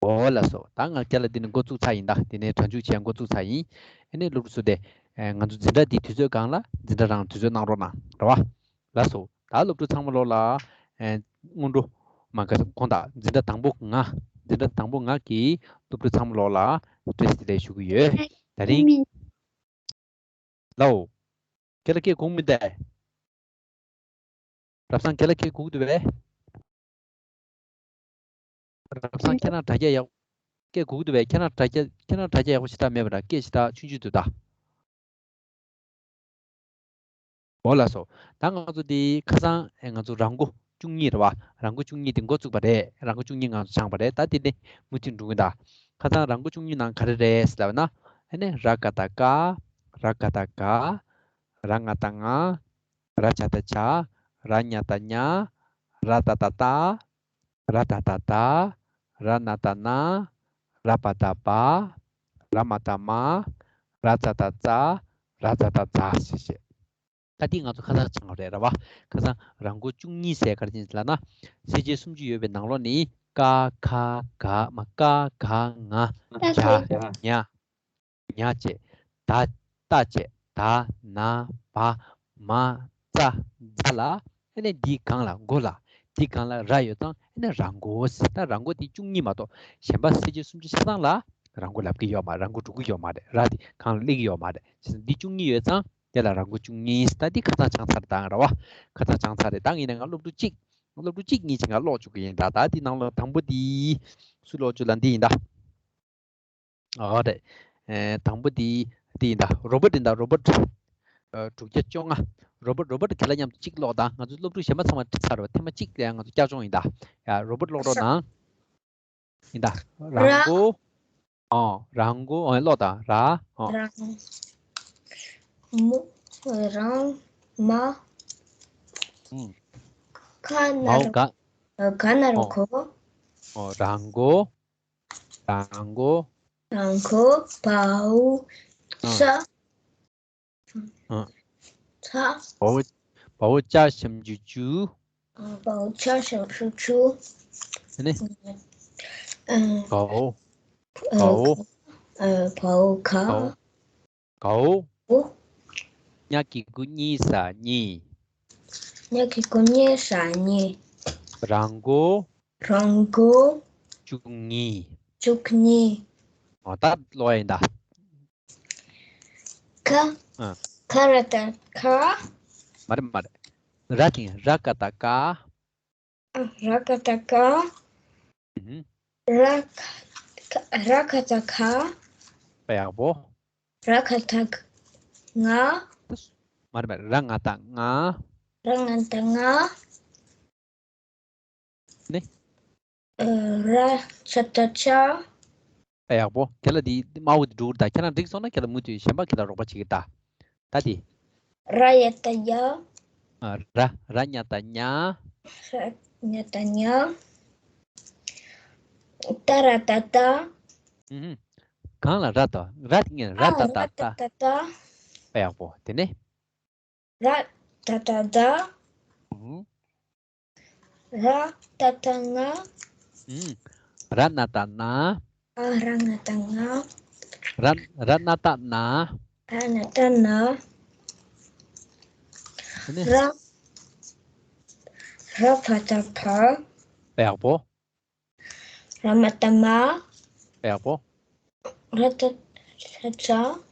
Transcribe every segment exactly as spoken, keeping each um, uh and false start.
ཨོ་ལགས་སོ། ད་ང་རྒྱ་ལ་འདི་ནས་འགོ་བཙུགས་ཚར་ཡིན་ད། འདི་ནས་སྒྲ་འཇུག་བྱས་འགོ་བཙུགས་ཚར་ཡིན། ཨ་ནི་སློབ་ཕྲུག་ཚོ་དེ། ཨེ། ང་ཚོ་འཛིན་གྲྭ་འདི་དུས་ཚོད་སྒང་ལ་འཛིན་གྲྭ་རང་དུས་ཚོད་གནང་རོགས་གནང་རེད་བ། ལགས་སོ། ད་སློབ་ཕྲུག་ཚང་མ་ལོགས་ལ། ཨེ། སྔོན་འགྲོ། མ་ག་དགོངས་དག་འཛིན་གྲྭ་དང་པོ་ང་། འཛིན་གྲྭ་དང་པོ་ང་གི་སློབ་ཕྲུག་ཚང་མ་ལོགས་ལ་བཀྲ་ཤིས་བདེ་ལེགས་ཞུ་གི་ཡོད། ད་རིང་། ལའོ། ཁྱེད་ལ་སྐད་གོ་མི་འདུག་རབ་བཟང་ཁྱེད་ལ་སྐད་གོ་གི་འདུག་པས། རབ་བཟང་ཁྱེད་རང་དྲ་རྒྱ་ཡག་སྐད་གོ་གི་འདུག་པས། ཁྱེད་རང་དྲ་རྒྱ་ཁྱེད་རང་དྲ་རྒྱ་ཡག་པོ་ཞེ་དྲག་མེད་པ་འདྲ། སྐད་ཞེ་དྲག་ཆུང་ཆུང་འདུག་ད། ཨོ་ལགས་སོ། ད་ང་ཚོ་འདི་ཁ་སང་ཨེ་ང་ཚོ་རང་མགོ་བཅུ་གཉིས་རེད་བ། རང་མགོ་བཅུ་གཉིས་དེ་འགོ་བཙུགས་པ་རེད། རང་མགོ་བཅུ་གཉིས་ང་ཚོ་སྦྱངས་པ་རེད། ད་དེ་ནས་མུ་མཐུད་འགྲོ་གི་ད། ཁ་སང་རང་མགོ་བཅུ་གཉིས་ནང་ག་རེ་རེད་ཟེར་ལབ་ན། ཨ་ནི་ར་ག་བཏགས་རྐ། ར་ག་བཏགས་རྒ། ར་ང་བཏགས་རྔ། ར་ཇ་བཏགས་རྗ། ར་ཉ་བཏགས་རྙ། ར་ཏ་བཏགས་རྟ། ར་ད་བཏགས་རྡ། ར་ན་བཏགས་རྣ། ར་བ་བཏགས་རྦ། ར་མ་བཏགས་རྨ། ར་ཙ་བཏགས་རྩ། ར་ཛ་བཏགས་རྫ་ཞེས་བཤད། ད་འདི་ང་ཚོ་ཁ་སང་སྦྱངས་པ་རེད་ར་བ། ཁ་སང་རང་མགོ་བཅུ་གཉིས་ཟེར་ག་རེ་ཡིན་ཟེར་ལབ་ན། གསལ་བྱེད་སུམ་ཅུ་ཡོད་པའི་ནང་ལོགས་ནས་ཀ་ཁ་ག་མ་ཀ་ག་ང་ད་ཇ་ཁ་ཉ། ཉ་བྱས། ད་ཏ་བྱས། ད་ན་བ་མ་ཙ་ཛ་ལ། ཨ་ནི་འདིའི་སྒང་ལ་མགོ་ལ། འདིའི་སྒང་ལ་ར་ཡོད་ཙང་ཨ་ནི་ར་མགོ་ཟེར། ད་ར་མགོ་དེ་བཅུ་གཉིས་མ་གཏོགས་གཞན་པ་གསལ་བྱེད་སུམ་ཅུ་ཆ་ཚང་ལ་ར་མགོ་ལབ་ཀྱི་ཡོད་མ་རེད། ར་མགོ་འགྲོ་གི་ཡོད་མ་རེད། ར་དེ་སྒང་ལ་སླེབས་ཀྱི་ཡོད་མ་རེད། བྱས་ཙང་འདི་བཅུ་གཉིས་ཡོད་ཙང་དེ་ལ་ར་མགོ་བཅུ་གཉིས། ད་འདི་ཁ་སང་སྦྱངས་ཚར་རེད་ད་ང་ར་བ། ཁ་སང་སྦྱངས་ཚར་རེད། ད་ཡིན་ན་ང་སློབ་ཕྲུག་གཅིག་སློབ་ཕྲུག་གཅིག་གཉིས་ཅིག་ང་ཀློག་བཅུག་གི་ཡིན་ད། ད་འདི་ནང་ལ་དང་པོ་འདི་སུ་ཀློག་བཅུག་ལབ་འདི་ཡིན་ད། ཨོ་རེད། ཨེ། དང་པོ་འདི་འདི་ཡིན་ད། རོ་བོཊ་ཡིན་ད། རོ་བོཊ། ཨ། དྲུག་བརྒྱ་བཅོ་ལྔ། རོ་བོཊ་རོ་བོཊ་ཁྱེད་ལ་མཉམ་དུ་གཅིག་ཀློག་དང་། ང་ཚོ་སློབ་ཕྲུག་གཞན་པ་ཚང་མ་ཁྲིད་ཚར་རེད་བ། ཐེངས་མ་གཅིག་ལ་ཡང་ང་ཚོ་བསྐྱར་སྦྱོང་ཡིན་ད། ཡ། རོ་བོཊ་ཀློག་རོགས་གནང་། ཡིན་ད། ར་རང་མགོ། ཨོ། རང་མགོ། ཨོ། ཀློག་དང་། ར། ཨོ། རང་། མོ། རང་། མ། ཨུམ། ཁ་ན་མའོ་རོ། ག་ག་ན་རོ། ཨོ། གོ། ཨོ། རང་མགོ། རང་མགོ། རང་མགོ། བའོ། ཨ། ཙ། ཨ། ཚ། བའོ། བའོ་ཅ་ཞབས་ཀྱུ་ཅུ། ཨ། བའོ་ཅ་ཞབས་ཀྱུ་ཅུ། ཨ་ནི། ཨ། གའོ། ཨ། གའོ། ཨ། བའོ་ག། གའོ། གའོ། འོ། ཉ་གི་གུ་གཉིས་ས་གཉིས། ཉ་གི་གུ་གཉིས་ས་གཉིས། རང་མགོ། རང་མགོ། བཅུ་གཉིས། བཅུ་གཉིས། ཨོ། ད་ཀློག་ཡིན་ད། ཁ། ཨ། ཁ་ར་བཏགས་ཁ། མ་རེད་མ་རེད། ར་དེ་ར་ག་བཏགས་རྐ། ཨ། ར་ག་བཏགས་རྐ། ཨུ་ཧུ། ར་ཁ་ར་ག་བཏགས་རྒ། དཔེ་ཡག་པོ། ར་ག་བཏགས་རྒ། མ་རེད་མ་རེད། ར་ང་བཏགས་རྔ། ར་ང་བཏགས་རྔ། ནི། ཨ། ར་ཇ་བཏགས་རྗ། ཨ། ཡག་པོ། ཁྱེད་ལ་འདི་དམར་པོ་འདི་འགྲོ་གི་རེད་ད། ཁྱེད་རང་འགྲིག་སོང་ན་ཁྱེད་ལ་མུ་མཐུད་གཞན་པ་ཁྱེད་ལ་རོགས་པ་བྱེད་ཀྱི་ད། ད་འདི། ར་ཡ་བཏགས་རྒྱ། ཨ། ར། ར་ཉ་བཏགས་རྙ། ར་ཉ་བཏགས་རྙ། ཏ་ར་བཏགས་ཏྲ། ཨུ་ཧུ། གང་ལ་ར་བཏགས། ར་དེ་ངས་ར། ཨ། ད་ར་ད་ད་ད་ད། ད། ཨ། ཡག་པོ། དེ་ནས། ར་ད་ད་ད། ཨུ་ཧུ། ར་ད་བཏགས་རྔ། ཨུམ། ར་ན་བཏགས་རྣ། ཨ། ར་ན་བཏགས་རྣ། ར། ར་ན་བཏགས་རྣ། ར་ན་བཏགས་རྣ། དེ་ནས། ར། ར་བ་བཏགས་རྦ། ཡག་པོ། ར་མ་བཏགས་རྨ། ཡག་པོ། ར་ད་བཏགས་རྡ།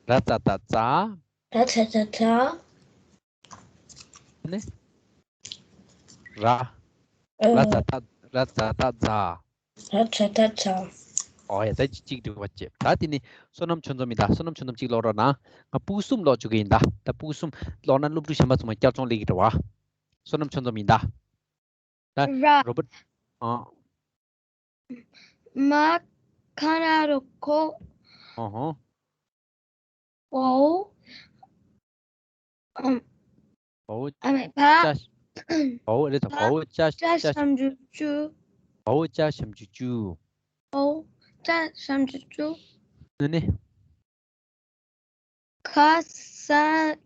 ར་ཙ་བཏགས་རྫ། ར་ཛ་བཏགས་རྫ། ནི། ར། ཨ། ར་ཛ་བཏགས། ར་ཛ་བཏགས་རྫ། ར་ཛ་བཏགས་རྫ། ཨོ་ཡ། ད་གཅིག་གཅིག་འགྲིག་པ་བྱེད། ད་དེ་ནི་བསོད་ནམས་ཆོས་འཛོམས་ཡིན་ད། བསོད་ནམས་ཆོས་འཛོམས་གཅིག་ཀློག་རོགས་གནང་། ང་ཕྲུ་གུ་གསུམ་ཀློག་བཅུག་གི་ཡིན་ད། ད་ཕྲུ་གུ་གསུམ་ཀློག་ན་སློབ་ཕྲུག་གཞན་པ་ཚང་མ་བསྐྱར་སྦྱོང་སླེབས་ཀྱི་རེད་བ། བསོད་ནམས་ཆོས་འཛོམས་ཡིན་ད། ད་ར། རོ་བོཊ། ཨ། མ། ཁ་ན་རོ་ཁོ། ཨ་ཧོ། བའོ། ཨམ། བའོ། ཨ་མ། བ། ཅ། བའོ་རེད་ད། བ། བའོ་ཅ། ཅ་ཅ། ཞབས་ཀྱུ་ཅུ། བའོ་ཅ་ཞབས་ཀྱུ་ཅུ། བའོ་ཅ་ཞབས་ཀྱུ་ཅུ། ནི་ནི། ག་ས་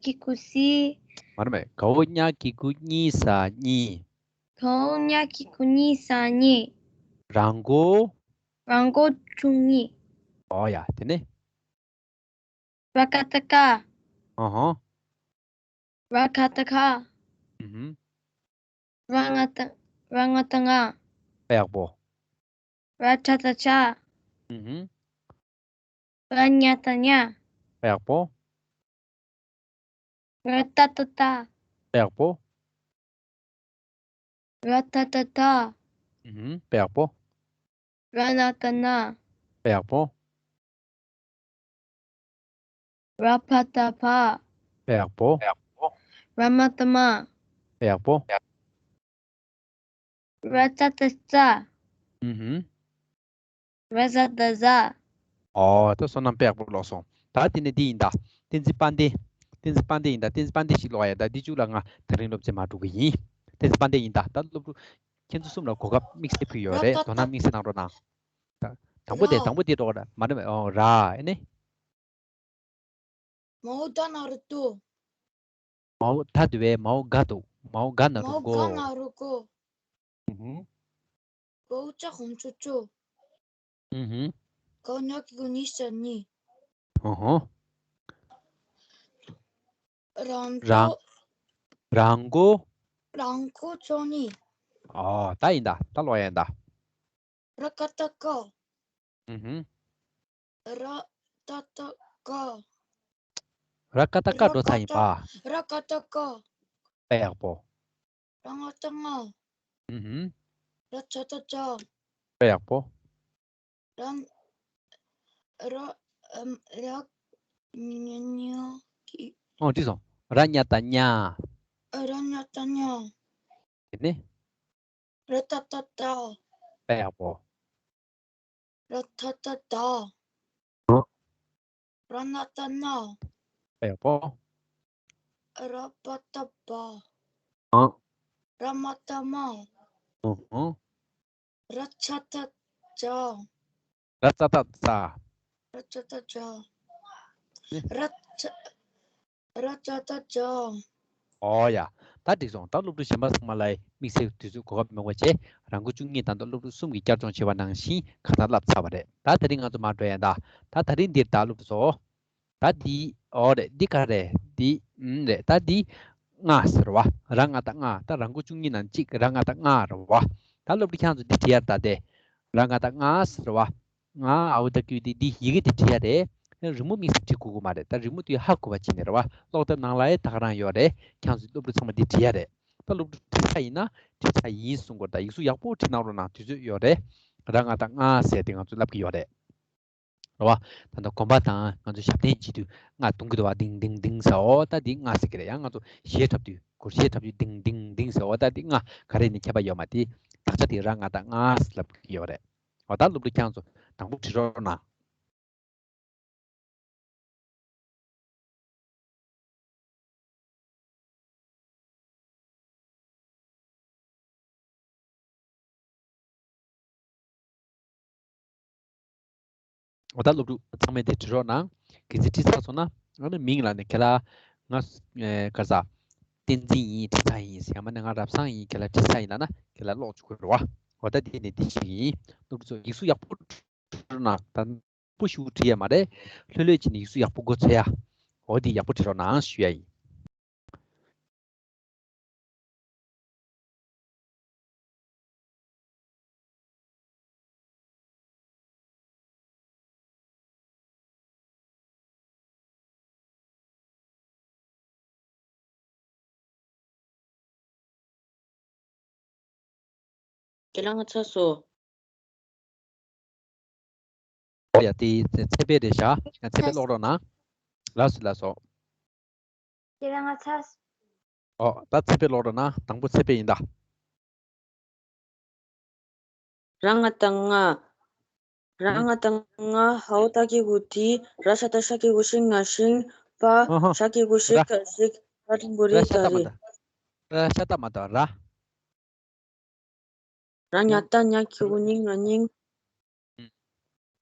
གི་གུ་གསི། མ་རེད་མ་རེད། གའོ་ཉ་གི་གུ་གཉིས་ས་གཉིས། གའོ་ཉ་གི་གུ་གཉིས་ས་གཉིས། རང་མགོ། ར་མགོ་བཅུ་གཉིས། ཨོ་ཡ། དེ་ནས། ར་ཀ་བཏགས་རྐ། ཨ་ཧ། ར་ཁ་བཏགས་རྐ། ཨུ་ཧུམ། ར་ང་བཏགས། ར་ང་བཏགས་རྔ། ཡག་པོ། ར་ཇ་བཏགས་རྗ། ཨུ་ཧུམ། ར་ཉ་བཏགས་རྙ། ཡག་པོ། ར་ཏ་བཏགས་རྟ། ཡག་པོ། ར་ད་བཏགས་རྡ། ཨུ་ཧུམ། ཡག་པོ། ར་ན་བཏགས་རྣ། ཡག་པོ། ར་བ་བཏགས་རྦ། ཡག་པོ། ར་མ་བཏགས་རྨ། ཡག་པོ། ར་ཙ་བཏགས་རྩ། ཨུ་ཧུམ། ར་ཟ་བཏགས་རྫ། ཨོ། ད་བསོད་ནམས་དཔེ་ཡག་པོ་ལོག་སོང་། ད་དེ་ནས་འདི་ཡིན་ད། བསྟན་འཛིན་དཔལ་ལྡན། བསྟན་འཛིན་དཔལ་ལྡན་ཡིན་ད། བསྟན་འཛིན་དཔལ་ལྡན་ཞིག་ཀློག་ཡ། ད་འདི་མཇུག་ལ་ང་དེ་རིང་སློབ་ཚན་མ་འགྲོ་གི་ཡིན། བསྟན་འཛིན་དཔལ་ལྡན་ཡིན་ད། ད་སློབ་ཕྲུག་ཁྱེད་ཚོ་གསུམ་ལ་གོ་སྐབས་དམིགས་བསལ་ཕུལ་ཡོད་རེད། དོ་སྣང་དམིགས་བསལ་གནང་རོགས་གནང་། ད་དང་པོ་དེ། ར། དང་པོ་དེ་འགྲོ་ག་ད། མ་རེད། ཨོ། ར། ཨེ་ནི། མའོ་ད་ན་རོ་ཏོ། མའོ་ད་དེ་བས་མའོ་ག་འདུག་མའོ་ག་ན་རོ་མའོ་གོ། ག་ན་རོ་གོ། ཨུ་ཧུམ། གའོ་ཙ་ཧོམ་ཅོ་ཅོ། ཨུ་ཧུམ། གའོ་ཉ་གི་གུ་ཉི་ས་ཉི། ཨོ་ཧོ། རང་གོ། རང་། རང་གོ། རང་གོ་བཅུ་གཉིས། ཨོ། ད་ཡིན་ད། ད་ཀློག་ཡ་ཡིན་ད། ར་ཀ་བཏགས་རྐ། ཨུ་ཧུམ། ར་ཏ་བཏགས་རྐ། ར་ཀ་བཏགས་རྐ་འགྲོ་ཚར་ཡིན་པ། ར་ཀ་བཏགས་རྐ། དཔེ་ཡག་པོ། ར་ང་བཏགས་རྔ། ཨུ་ཧུམ། ར་ཇ་བཏགས་རྗ། དཔེ་ཡག་པོ། ར། ར། ཨམ། ར། ཉ་ཉ་གི། ཨོ། འགྲིག་སོང་། ར་ཉ་བཏགས་རྙ། ར་ཉ་བཏགས་རྙ། དེ་ནས། ར་ཏ་བཏགས་རྟ། དཔེ་ཡག་པོ། ར་ད་བཏགས་རྡ། ཨ། ར་ན་བཏགས་རྣ། དཔེ་ཡག་པོ། ར་བ་བཏགས་རྦ། ཨ། ར་མ་བཏགས་རྨ། ཨ་ཧ། ར་ཇ་བཏགས་རྗ། ར་ཙ་བཏགས་རྩ། ར་ཇ་བཏགས་རྗ། ཨེ། ར་ཇ། ར་ཇ་བཏགས་རྗ། ཨོ་ཡ། ད་འགྲིག་སོང་། ད་སློབ་ཕྲུག་གཞན་པ་ཚང་མ་ལ་དམིགས་བསལ་དུས་ཚོད་གོ་སྐབས་མེད་པ་བྱས། རང་འགུལ་བཅུ་གཉིས་དང་། ད་སློབ་ཕྲུག་གསུམ་གྱིས་བསྐྱར་སྦྱོང་བྱས་པ་ནང་བཞིན་ཁ་ཚ་བསླབས་ཚར་བ་རེད། ད་དེ་རིང་ང་ཚོ་མར་འགྲོ་ཡ་ད། ད་དེ་རིང་འདིར་ད་སློབ་ཕྲུག་ཚོ། ད་འདི། ཨོ་རེད། འདི་ག་རེད། འདི། ཨུམ། རེད། ད་འདི། རྔ་ཟེར་བ། ར་ང་བཏགས་རྔ། ད་རང་འགུལ་བཅུ་གཉིས་ནང་གཅིག་ར་ང་བཏགས་རྔ་རེད་བ། ད་སློབ་ཕྲུག་ཁྱེད་ཚོ་འདི་བྲིས་ཡ་ད་དེ། ར་ང་བཏགས་རྔ་ཟེར་བ། ང་ཨའོ་ད་ཀུ་དེ་འདི་ཡི་གེ་དེ་བྲིས་ཡ་རེད། རི་མོ་དམིགས་བསལ་བྲིས་དགོས་ཀྱི་མ་རེད། ད་རི་མོ་དེ་ཧ་གོ་བ་བྱས་ནས་རེད་བ། ཀློག་དེབ་ནང་ལ་ཡ་ད་ག་རང་ཡོད་རེད། ཁྱེད་ཚོ་སློབ་ཕྲུག་ཚང་མ་འདི་བྲིས་ཡ་རེད། ད་སློབ་ཕྲུག་བྲིས་ཚར་ཡིན་ན། བྲིས་ཚར་ཡིན་གསུང་དགོས་རེད། ད་ཡིག་གཟུགས་ཡག་པོ་བྲིས་གནང་རོགས་གནང་། དུས་ཚོད་ཡོད་རེད། ར་ང་བཏགས་རྔ་ཟེར་དེ་ང་ཚོ་ལབ་ཀྱི་ཡོད་རེད། རེད་བ། ད་ལྟ་གོམ་པ་དང་ང་ཚོ་ཞབས་བརྟན་བྱེད་དུས་རྔ་རྡུང་གི་འདུག་བ། ལྡིང་ལྡིང་ལྡིང་ཟེར། འོ་ད་འདི་རྔ་ཟེར་གི་རེད། ཡང་ང་ཚོ་གཞས་འཁྲབ་དུས། སྒོར་གཞས་འཁྲབ་དུས་ལྡིང་ལྡིང་ལྡིང་ཟེར། འོ་ད་འདི་རྔ་ག་རེ་ནི་ཁྱད་པར་ཡོད་མ་རེད། དག་ཆ་དེ་ར་ང་བཏགས་རྔ་ཟེར་ལབ་ཀྱི་ཡོད་རེད། འོ་ད་སློབ་ཕྲུག་ཁྱེད་ཚོ་དང་པོ་བྲིས་རོགས་གནང་། འོ་ད་སློབ་ཕྲུག་ཚང་མས་དེ་བྲིས་རོགས་གནང་། གལ་སྲིད་བྲིས་ཚར་སོང་ན། ཨ་ནི་མིང་ལ་ནི་ཁྱེད་ལ་ང་། ཨེ། ག་རེ་ཟ། བསྟན་འཛིན་ཡིན། བྲིས་ཚར་ཡིན་ཟེར། ཡང་མིན་ན་ང་རབ་བཟང་ཡིན། ཁྱེད་ལ་བྲིས་ཚར་ཡིན་ལབ་ན་ཁྱེད་ལ་ཀློག་བཅུག་དགོས་རེད་བ། འོ་ད་དེ་ནི་དེ་ཞིག་ཡིན། སློབ་ཕྲུག་ཚོ་ཡིག་གཟུགས་ཡག་པོ་བྲིས་རོགས་གནང་། ད་པོ་ཞུ་བྲིས་ཡ་མ་རེད། ལྷོད་ལྷོད་བྱས་ནས་ཡིག་གཟུགས་ཡག་པོ་མགོ་ཚོས་ཡ། འོ་དེ་ཡག་པོ་བྲིས་རོགས་གནང་ཞུ་ཡ་ཡིན། ཁྱེད་རང་ཚར་སོང་། ཨོ་ཡ། དེ་ཚེ་འཕེལ་རེད་ཤག་ཡ། ཚེ་འཕེལ་ཀློག་རོགས་གནང་། ལགས་སོ་ལགས་སོ། ཁྱེད་རང་ཚར་སོང་། ཨོ་ད་ཚེ་འཕེལ་ཀློག་རོགས་གནང་། དང་པོ་ཚེ་འཕེལ་ཡིན་ད། ར་ང་བཏགས་རྔ། ར་ང་བཏགས་རྔ། འའོ་ཏ་གི་གུ་དི། ར་ཤ་བཏགས་རྗ་གི་གུ་ཤྲི་ང་ཤྲིང་། པ། ཨ་ཧ། ཞ་གི་གུ་ཤྲི་ར། ཀ་ཤྲིག་ར་འགྲེང་བུ་རི་ད་རི། ར་ཤ་བཏགས་མ་བཏགས། ར། ར་ཉ་བཏགས་རྙ། ཉ་གི་གུ་ཉི། རྙིང་།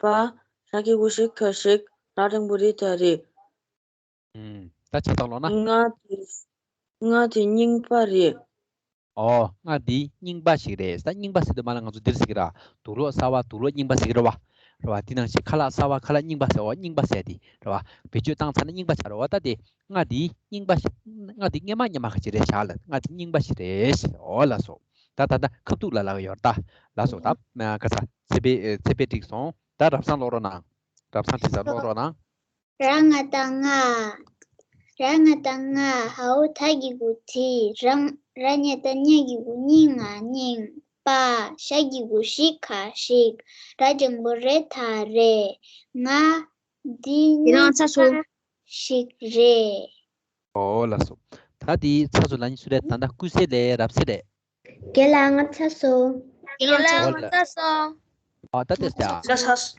པ། ར་གི་གུ་རི་ཀ་ཤྲིག་ར་འགྲེང་བུ་རི་ད་རི། ཨུམ། ད་ཆ་ཚང་ལོག་ན། རྔ་དེ། རྔ་དེ་རྙིང་པ་རེད། ཨོ། རྔ་འདི་རྙིང་པ་ཞིག་རེད། ད་རྙིང་པ་ཟེར་དུས་མ་ལ་ང་ཚོ་འདིར་ཟེར་གི་ར། དུག་ལོག་གསར་བ་དུག་ལོག་རྙིང་པ་ཟེར་གི་རེད་བ། རེད་བ། དེ་ནང་བཞིན་ཁ་ལག་གསར་བ་ཁ་ལག་རྙིང་པ་ཟེར་བ། རྙིང་པ་ཟེར་དེ་རེད་བ། བེད་སྤྱོད་བཏང་ཚར་ན་རྙིང་པ་ཆགས་རེད་བ། ད་དེ་རྔ་འདི་རྙིང་པ་ཞིག་རྔ་འདི་སྔ་མ་སྔ་མ་ག་ཅིག་རེད་བཞག་ལ། རྔ་འདི་རྙིང་པ་ཞིག་རེད་ཟེར། ཨོ་ལགས་སོ། ད་ད་ད་ཁ་ཐུག་ལ་ལ་ཡོད་ད། ལགས་སོ། ད་ཨ་ག་ས་ཚེ་འཕེལ་ཚེ་འཕེལ་འགྲིག་སོང་། ད་རབ་བཟང་ཀློག་རོགས་གནང་། རབ་བཟང་འགྲིག་ས་ཀློག་རོགས་གནང་། ར་ང་ད་རྔ། ར་ང་ད་རྔ། འའོ་ད་གི་གུ་དི། ར་ང་ར་ཉ་ད་རྙ་གི་གུ་རྙི། རྔ་རྙིང་། པ། ཞ་གི་གུ་ཞི་ག་ཞིག་ར་འགྲེང་བུ་རེ་ད་རེད། རྔ་འདི་དེ་རང་ཚ་སོ། རྙིང་པ་ཞིག་རེད། ཨོ་ལགས་སོ། ད་དེ་ཚ་སོ་ལ་ནི་སུ་རེད། ད་ད་ཀུ་སེ་རེད། རབ་སེ་རེད། རྒན་ལགས་ང་ཚ་སོ། རྒན་ལགས་ང་ཚ་སོ། ཨ་ད་དེ་ད། ང་ཚ་སོ།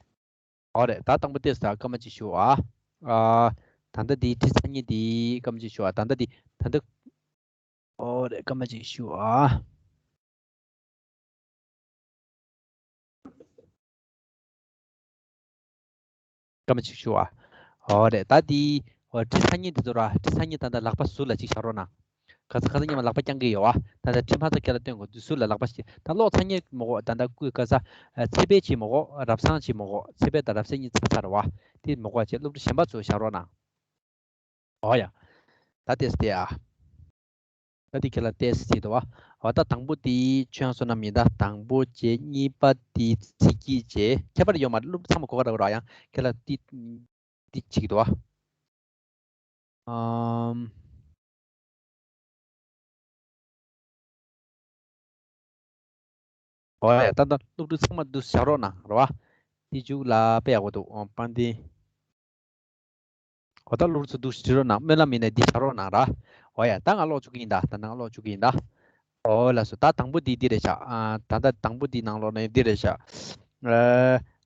ཨོ་རེད། ད་དང་པོ་ཏེས་ད་སྐར་མ་གཅིག་ཞུ་ཨ། ཨ། ད་ལྟ་འདི་བྲིས་ཚར་མཁན་འདི་སྐར་མ་གཅིག་ཞུ་ཨ། ད་ལྟ་འདི་ད་ལྟ། ཨོ་རེད། སྐར་མ་གཅིག་ཞུ་ཨ། སྐར་མ་གཅིག་ཞུ་ཨ། ཨོ་རེད། ད་འདི་ཨོ་བྲིས་ཚར་མཁན་འདི་ཚོ་ར། བྲིས་ཚར་མཁན་ད་ལྟ་ལག་པ་ཟུར་ལ་གཅིག་བཞག་རོགས་གནང་། ག་ས་ག་ས་མཉམ་ལག་པ་བརྐྱང་གི་ཡོད་བ། ད་ལྟ་ཁྲིམས་ཕ་ཚ་ཁྱེད་ལ་སྟོན་དགོས། འདི་ཟུར་ལ་ལག་པ་ཞིག་ད་ཀློག་ཚར་མཁན་མོ་གོ། ད་ལྟ་ཀུ་ག་ས་ཚེ་འཕེལ་གྱི་མོ་གོ། རབ་བཟང་གྱི་མོ་གོ། ཚེ་འཕེལ་དང་རབ་གསལ་གཉིས་ཚར་ཚར་བ། དེ་མོ་གོ་བྱས། སློབ་ཕྲུག་གཞན་པ་ཚོ་བཞག་རོགས་གནང་། ཨོ་ཡ། ད་ཏེས་ཏེ་ཨ། ད་དེ་ཁྱེད་ལ་ཏེས་ཏེ་དོ་བ། ཨོ་ད་དང་པོ་དེ་ཆོས་དབྱིངས་བསོད་ནམས་ཡིན། ད་དང་པོ་བྱས། གཉིས་པ་དེ་ཚིག་གི་བྱས། ཁྱད་པར་ཡོད་མ་རེད། སློབ་ཕྲུག་ཚང་མ་གོ་ག་ར་གོ་ར། ཡང་ཁྱེད་ལ་དེ་དེ་ཅིག་དོ་བ། ཨམ། ཨོ་ཡ། ད་ད་སློབ་ཕྲུག་ཚང་མ་འདུ་བཞག་རོགས་གནང་ར་བ། དེ་མཇུག་ལ་དཔེ་ཡག་པོ་འདུག་ཨོ་པང་དེ། ཨོ་ད་སློབ་ཕྲུག་ཚོ་འདུ་བཞག་རོགས་གནང་། སྨོན་ལམ་ཡིན་ནས་འདི་བཞག་རོགས་གནང་ར། ཨོ་ཡ། ད་ང་ཀློག་བཅུག་གི་ཡིན་ད། ད་ང་ཀློག་བཅུག་གི་ཡིན་ད། ཨོ་ལགས་སོ། ད་དང་པོ་འདི་འདི་རེད་བཞག་ཨ། ད་ད་དང་པོ་འདི་ནང་ཀློག་ན་འདི་རེད་བཞག་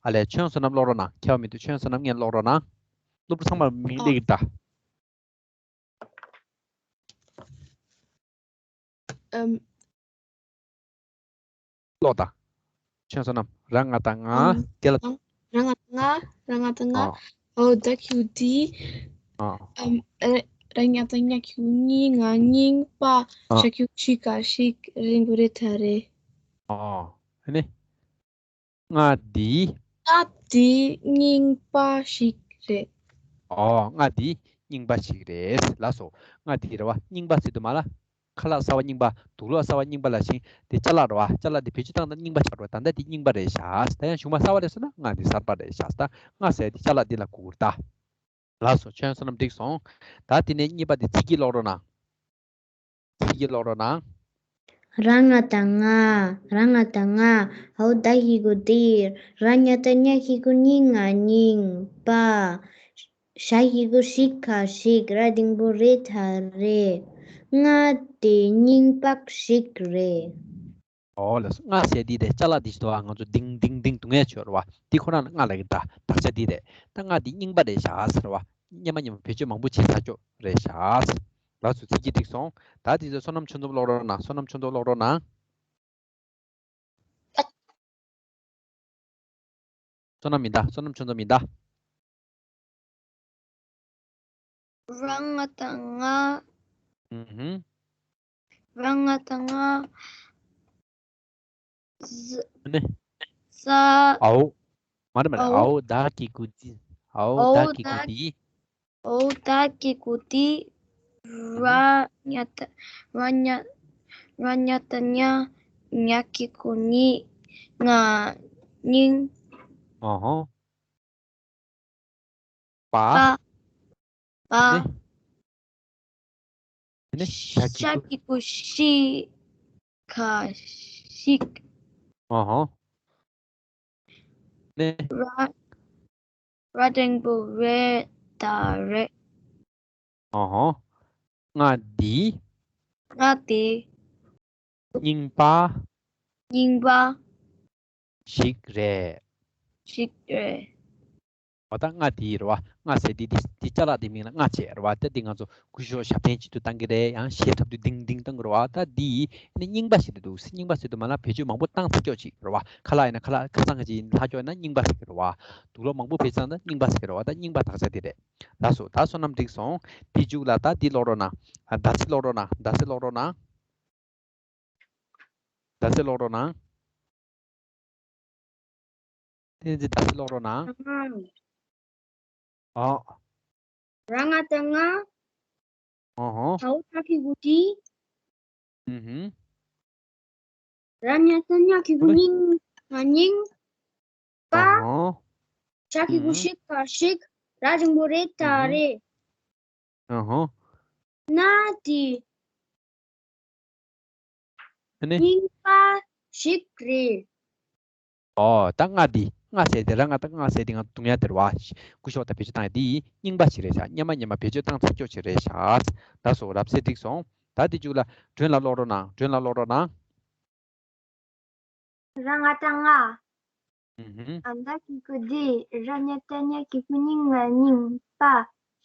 ཨ་ལས་ཆོས་དབྱིངས་བསོད་ནམས་ཀློག་རོགས་གནང་། ཁྱད་པར་མི་འདུག་ཆོས་དབྱིངས་བསོད་ནམས་ངས་ཀློག་རོགས་གནང་། སློབ་ཕྲུག་ཚང་མ་མིང་ཨོ་ལེགས་ད། ཨམ། ཀློག་དང་། ཆོས་དབྱིངས་བསོད་ནམས། ར་ང་ད་རྔ། ཨམ། དེ་ལ། ར་ང་ད་རྔ། ར་ང་ད་རྔ། ཨ། འའོ་ད་གི་གུ་དི། ཨ། ཨམ། ར་ཉ་ད་རྙ་གི་གུ་རྙི། རྔ་རྙིང་། པ། ཨ། ཞ་གི་གུ་ཞི་ག་ཞིག་ར་འགྲེང་བུ་རེ་ད་རེད། ཨ། ཨ་ནི། རྔ་འདི། རྔ་འདི་རྙིང་པ་ཞིག་རེད། ཨོ། རྔ་འདི་རྙིང་པ་ཞིག་རེད། ལགས་སོ། རྔ་འདི་རེད་བ། རྙིང་པ་ཟེར་དུས་མ་ལ། ཁ་ལག་གསར་བ་རྙིང་པ། དུག་ལོག་གསར་བ་རྙིང་པ་ལ་ཞིང་། དེ་ཅ་ལག་རེད་བ། ཅ་ལག་འདི་བེད་སྤྱོད་བཏང་ན་རྙིང་པ་ཆགས་རེད་བ། ད་ལྟ་འདི་རྙིང་པ་རེད་བཞག་ད་ཡང་གཞུག་མ་གསར་བ་རེད་ཟེར་ན་རྔ་འདི་གསར་པ་རེད་བཞག་ད་རྔ་ཟེར་དེ་ཅ་ལག་འདི་ལ་གོ་དགོས་རེད་ད། ལགས་སོ། ཆོས་དབྱིངས་བསོད་ནམས་འགྲིག་སོང་། ད་དེ་ནས་གཉིས་པ་དེ་ཚིག་གི་ཀློག་རོགས་གནང་། ཚིག་གི་ཀློག་རོགས་གནང་། ར་ང་ད་རྔ། ར་ང་ད་རྔ། འའོ་ད་གི་གུ་དི། ར་ཉ་ད་རྙ་གི་གུ་རྙི། རྔ་རྙིང་། པ། ཞ་གི་གུ་ཞི་ག་ཞིག་ར་འགྲེང་བུ་རེ་ད་རེད། རྔ་དེ་རྙིང་པ་ཞིག་རེད། ཨོ་ལགས་སོ། རྔ་ཟེར་དེ་དེ་ཅ་ལག་དེ་ཞིག་འདུག་ཨ། ང་ཚོ་ལྡིང་ལྡིང་ལྡིང་རྡུང་ཡས་ཆོག་རེད་བ། དེ་ཁོ་རང་ལ་རྔ་ལབ་ཀྱི་རེད། དག་ཆ་དེ་རེད། ད་རྔ་དེ་རྙིང་པ་རེད་བཞག་ཟེར་བ། སྔ་མ་སྔ་མ་བེད་སྤྱོད་མང་པོ་བྱས་ཚར་ཆོག་རེད་བཞག་ལགས་སོ། ཚིག་གི་འགྲིག་སོང་། ད་དེ་ཚོ་བསོད་ནམས་ཆོས་མཚོ་ཀློག་རོགས་གནང་། བསོད་ནམས་ཆོས་མཚོ་ཀློག་རོགས་གནང་། བསོད་ནམས་མི་འདའ། བསོད་ནམས་ཆོས་མཚོ་མི་འདའ། ར་ང་ད་རྔ། ཨུ་ཧུམ། ར་ང་ད་རྔ། ཟ། ནི། ཟ། འའོ། མ་རེད་མ་རེད། འའོ། འའོ་ད་གི་གུ་དི། འའོ་འའོ་ད་གི་གུ་ད་དི། འའོ་ད་གི་གུ་དི། ཨུ་ཧུམ། ར་ཉ་ད། ར་ཉ། ར་ཉ་ད་རྙ། རྙ་གི་གུ་རྙི། རྔ་རྙིང་། ཨ་ཧོ། པ། པ། པ། ནི། ནི། ཞ་གི་གུ། ཞ་གི་གུ་ཞི་ག་ཞིག་ཨ་ཧོ། ནི། ར། ར་འགྲེང་བུ་རེ་ད་རེད། ཨ་ཧོ། རྔ་འདི། རྔ་འདི། རྙིང་པ། རྙིང་པ། ཞིག་རེད། ཞིག་རེད། འོ་ད་རྔ་འདི་རེད་བ། རྔ་ཟེར་འདི་འདི་འདི་ཅ་ལག་འདི་མིང་ལ་རྔ་བྱས་རེད་བ། ད་འདི་ང་ཚོ་སྐུ་ཞབས་ཞབས་བརྟན་བྱེད་དུ་བཏང་གི་རེད། ཡང་གཞས་འཁྲབ་དུས་ལྡིང་ལྡིང་བཏང་གི་རེད་བ། ད་འདི་ནི་རྙིང་པ་ཞིག་རེད་འདུག་རྙིང་པ་ཟེར་དུས་མ་ལ་བེད་སྤྱོད་མང་པོ་བཏང་ཚར་ཀྱོག་ཅིག་རེད་བ། ཁ་ལག་ཡིན་ན་ཁ་ལག་ཁ་སང་ག་ཅིག་ཡིན་ལྷག་ཀྱོག་ཡིན་ན་རྙིང་པ་ཟེར་གི་རེད་བ། དུག་ལོག་མང་པོ་བེད་བཏང་ན་རྙིང་པ་ཟེར་གི་རེད་བ། ད་རྙིང་པ་དག་ཆ་འདི་རེད། ལགས་སོ། ད་བསོད་ནམས་འགྲིག་སོང་། འདི་མཇུག་ལ་ད་འདི་ཀློག་རོགས་གནང་། ཨ། ཟླ་ཚེས་ཀློག་རོགས་གནང་། ཟླ་ཚེས་ཀློག་རོགས་གནང་། ད་གསལ་ཀློག་རོགས་གནང་། བསྟན་འཛིན་ད་གསལ་ཀློག་རོགས་གནང་། ཨ། ར་ང་བཏགས་རྔ། ཨོ་ཧོ། ཧའོ་ད་གི་གུ་དི། ཨུ་ཧུ། ར་ཉ་བཏགས་རྙ་གི་གུ་རྙིང་། ང་རྙིང་། པ། ཨོ་ཧོ། ཤ་གི་གུ་ཨུ་ཧུ། ཤིག་ག་ཤིག་ར་འགྲེང་བུ་རེ་ད་ཨུ་ཧུ། རེད། ཨོ་ཧོ། རྔ་དི། ཨ་ནི། རྙིང་པ་ཞིག་རེད། ཨོ། ད་རྔ་འདི། རྔ་ཟེར་དེ་ར་ང་ད་རྔ་ཟེར་དེ་ང་རྡུང་ཡ་དེ་རེད་བ། སྐུ་ཞབས་ད་བེད་སྤྱོད་བཏང་ཡ་འདི་རྙིང་པ་ཞིག་རེད་ཤག་སྔོན་མ་སྔོན་མ་བེད་སྤྱོད་བཏང་ཚར་ཀྱོག་ཅིག་རེད་ཤག་ད་སོ་རབ་གསལ་འགྲིག་སོང་། ད་དེ་མཇུག་ལ་སྒྲོན་ལ་ཀློག་རོགས་གནང་། སྒྲོན་ལ་ཀློག་རོགས་གནང་། ར་ང་བཏགས་རྔ། ཨུ་ཧུ། ཨ་ད་གི་གུ་དི། ར་ཉ་བཏགས་རྙ་གི་གུ་རྙིང་། ང་རྙིང་། པ།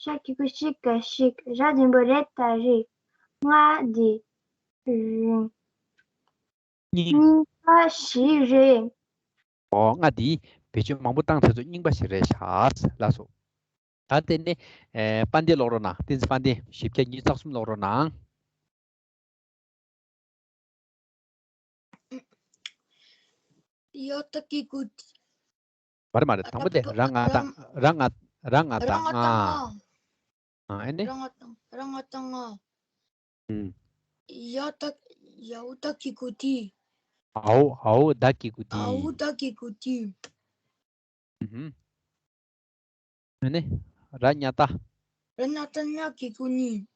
ཤ་གི་གུ་ཤིག་ག་ཤིག་ར་འགྲེང་བུ་རེ་ད་རེད། རྔ་འདི། རྙིང་། རྙིང་པ་ཞིག་རེད། ཨོ། རྔ་འདི་བེད་སྤྱོད་མང་པོ་བཏང་ཚར་ཚོ་རྙིང་པ་ཞིག་རེད་ཤག་ལགས་སོ། ད་དེ་ནས་ཨེ་དཔལ་ལྡན་ཀློག་རོགས་གནང་། བསྟན་འཛིན་དཔལ་ལྡན། བཞི་བརྒྱ་ཉི་ཤུ་རྩ་གསུམ་ཀློག་རོགས་གནང་། ཡ་ད་གི་གུ་དི། མ་རེད་མ་རེད། དང་པོ་དེ་ར་ང་བཏགས་ར་ང་ར་ང་བཏགས་རྔ། ཨ་ཨེ་ནི། ར་ང་བཏགས་ར་ང་བཏགས་རྔ། ཨུམ། ཡ་ད་ཡའོ་ད་གི་གུ་དི། ཨའོ། ཨའོ་ད་གི་གུ་དི། ཨའོ་ད་གི་གུ་དི། ཨུམ། ཨ་ནི། ར་ཉ་བཏགས། ར་ཉ་བཏགས་རྙ་གི་གུ་རྙིང་།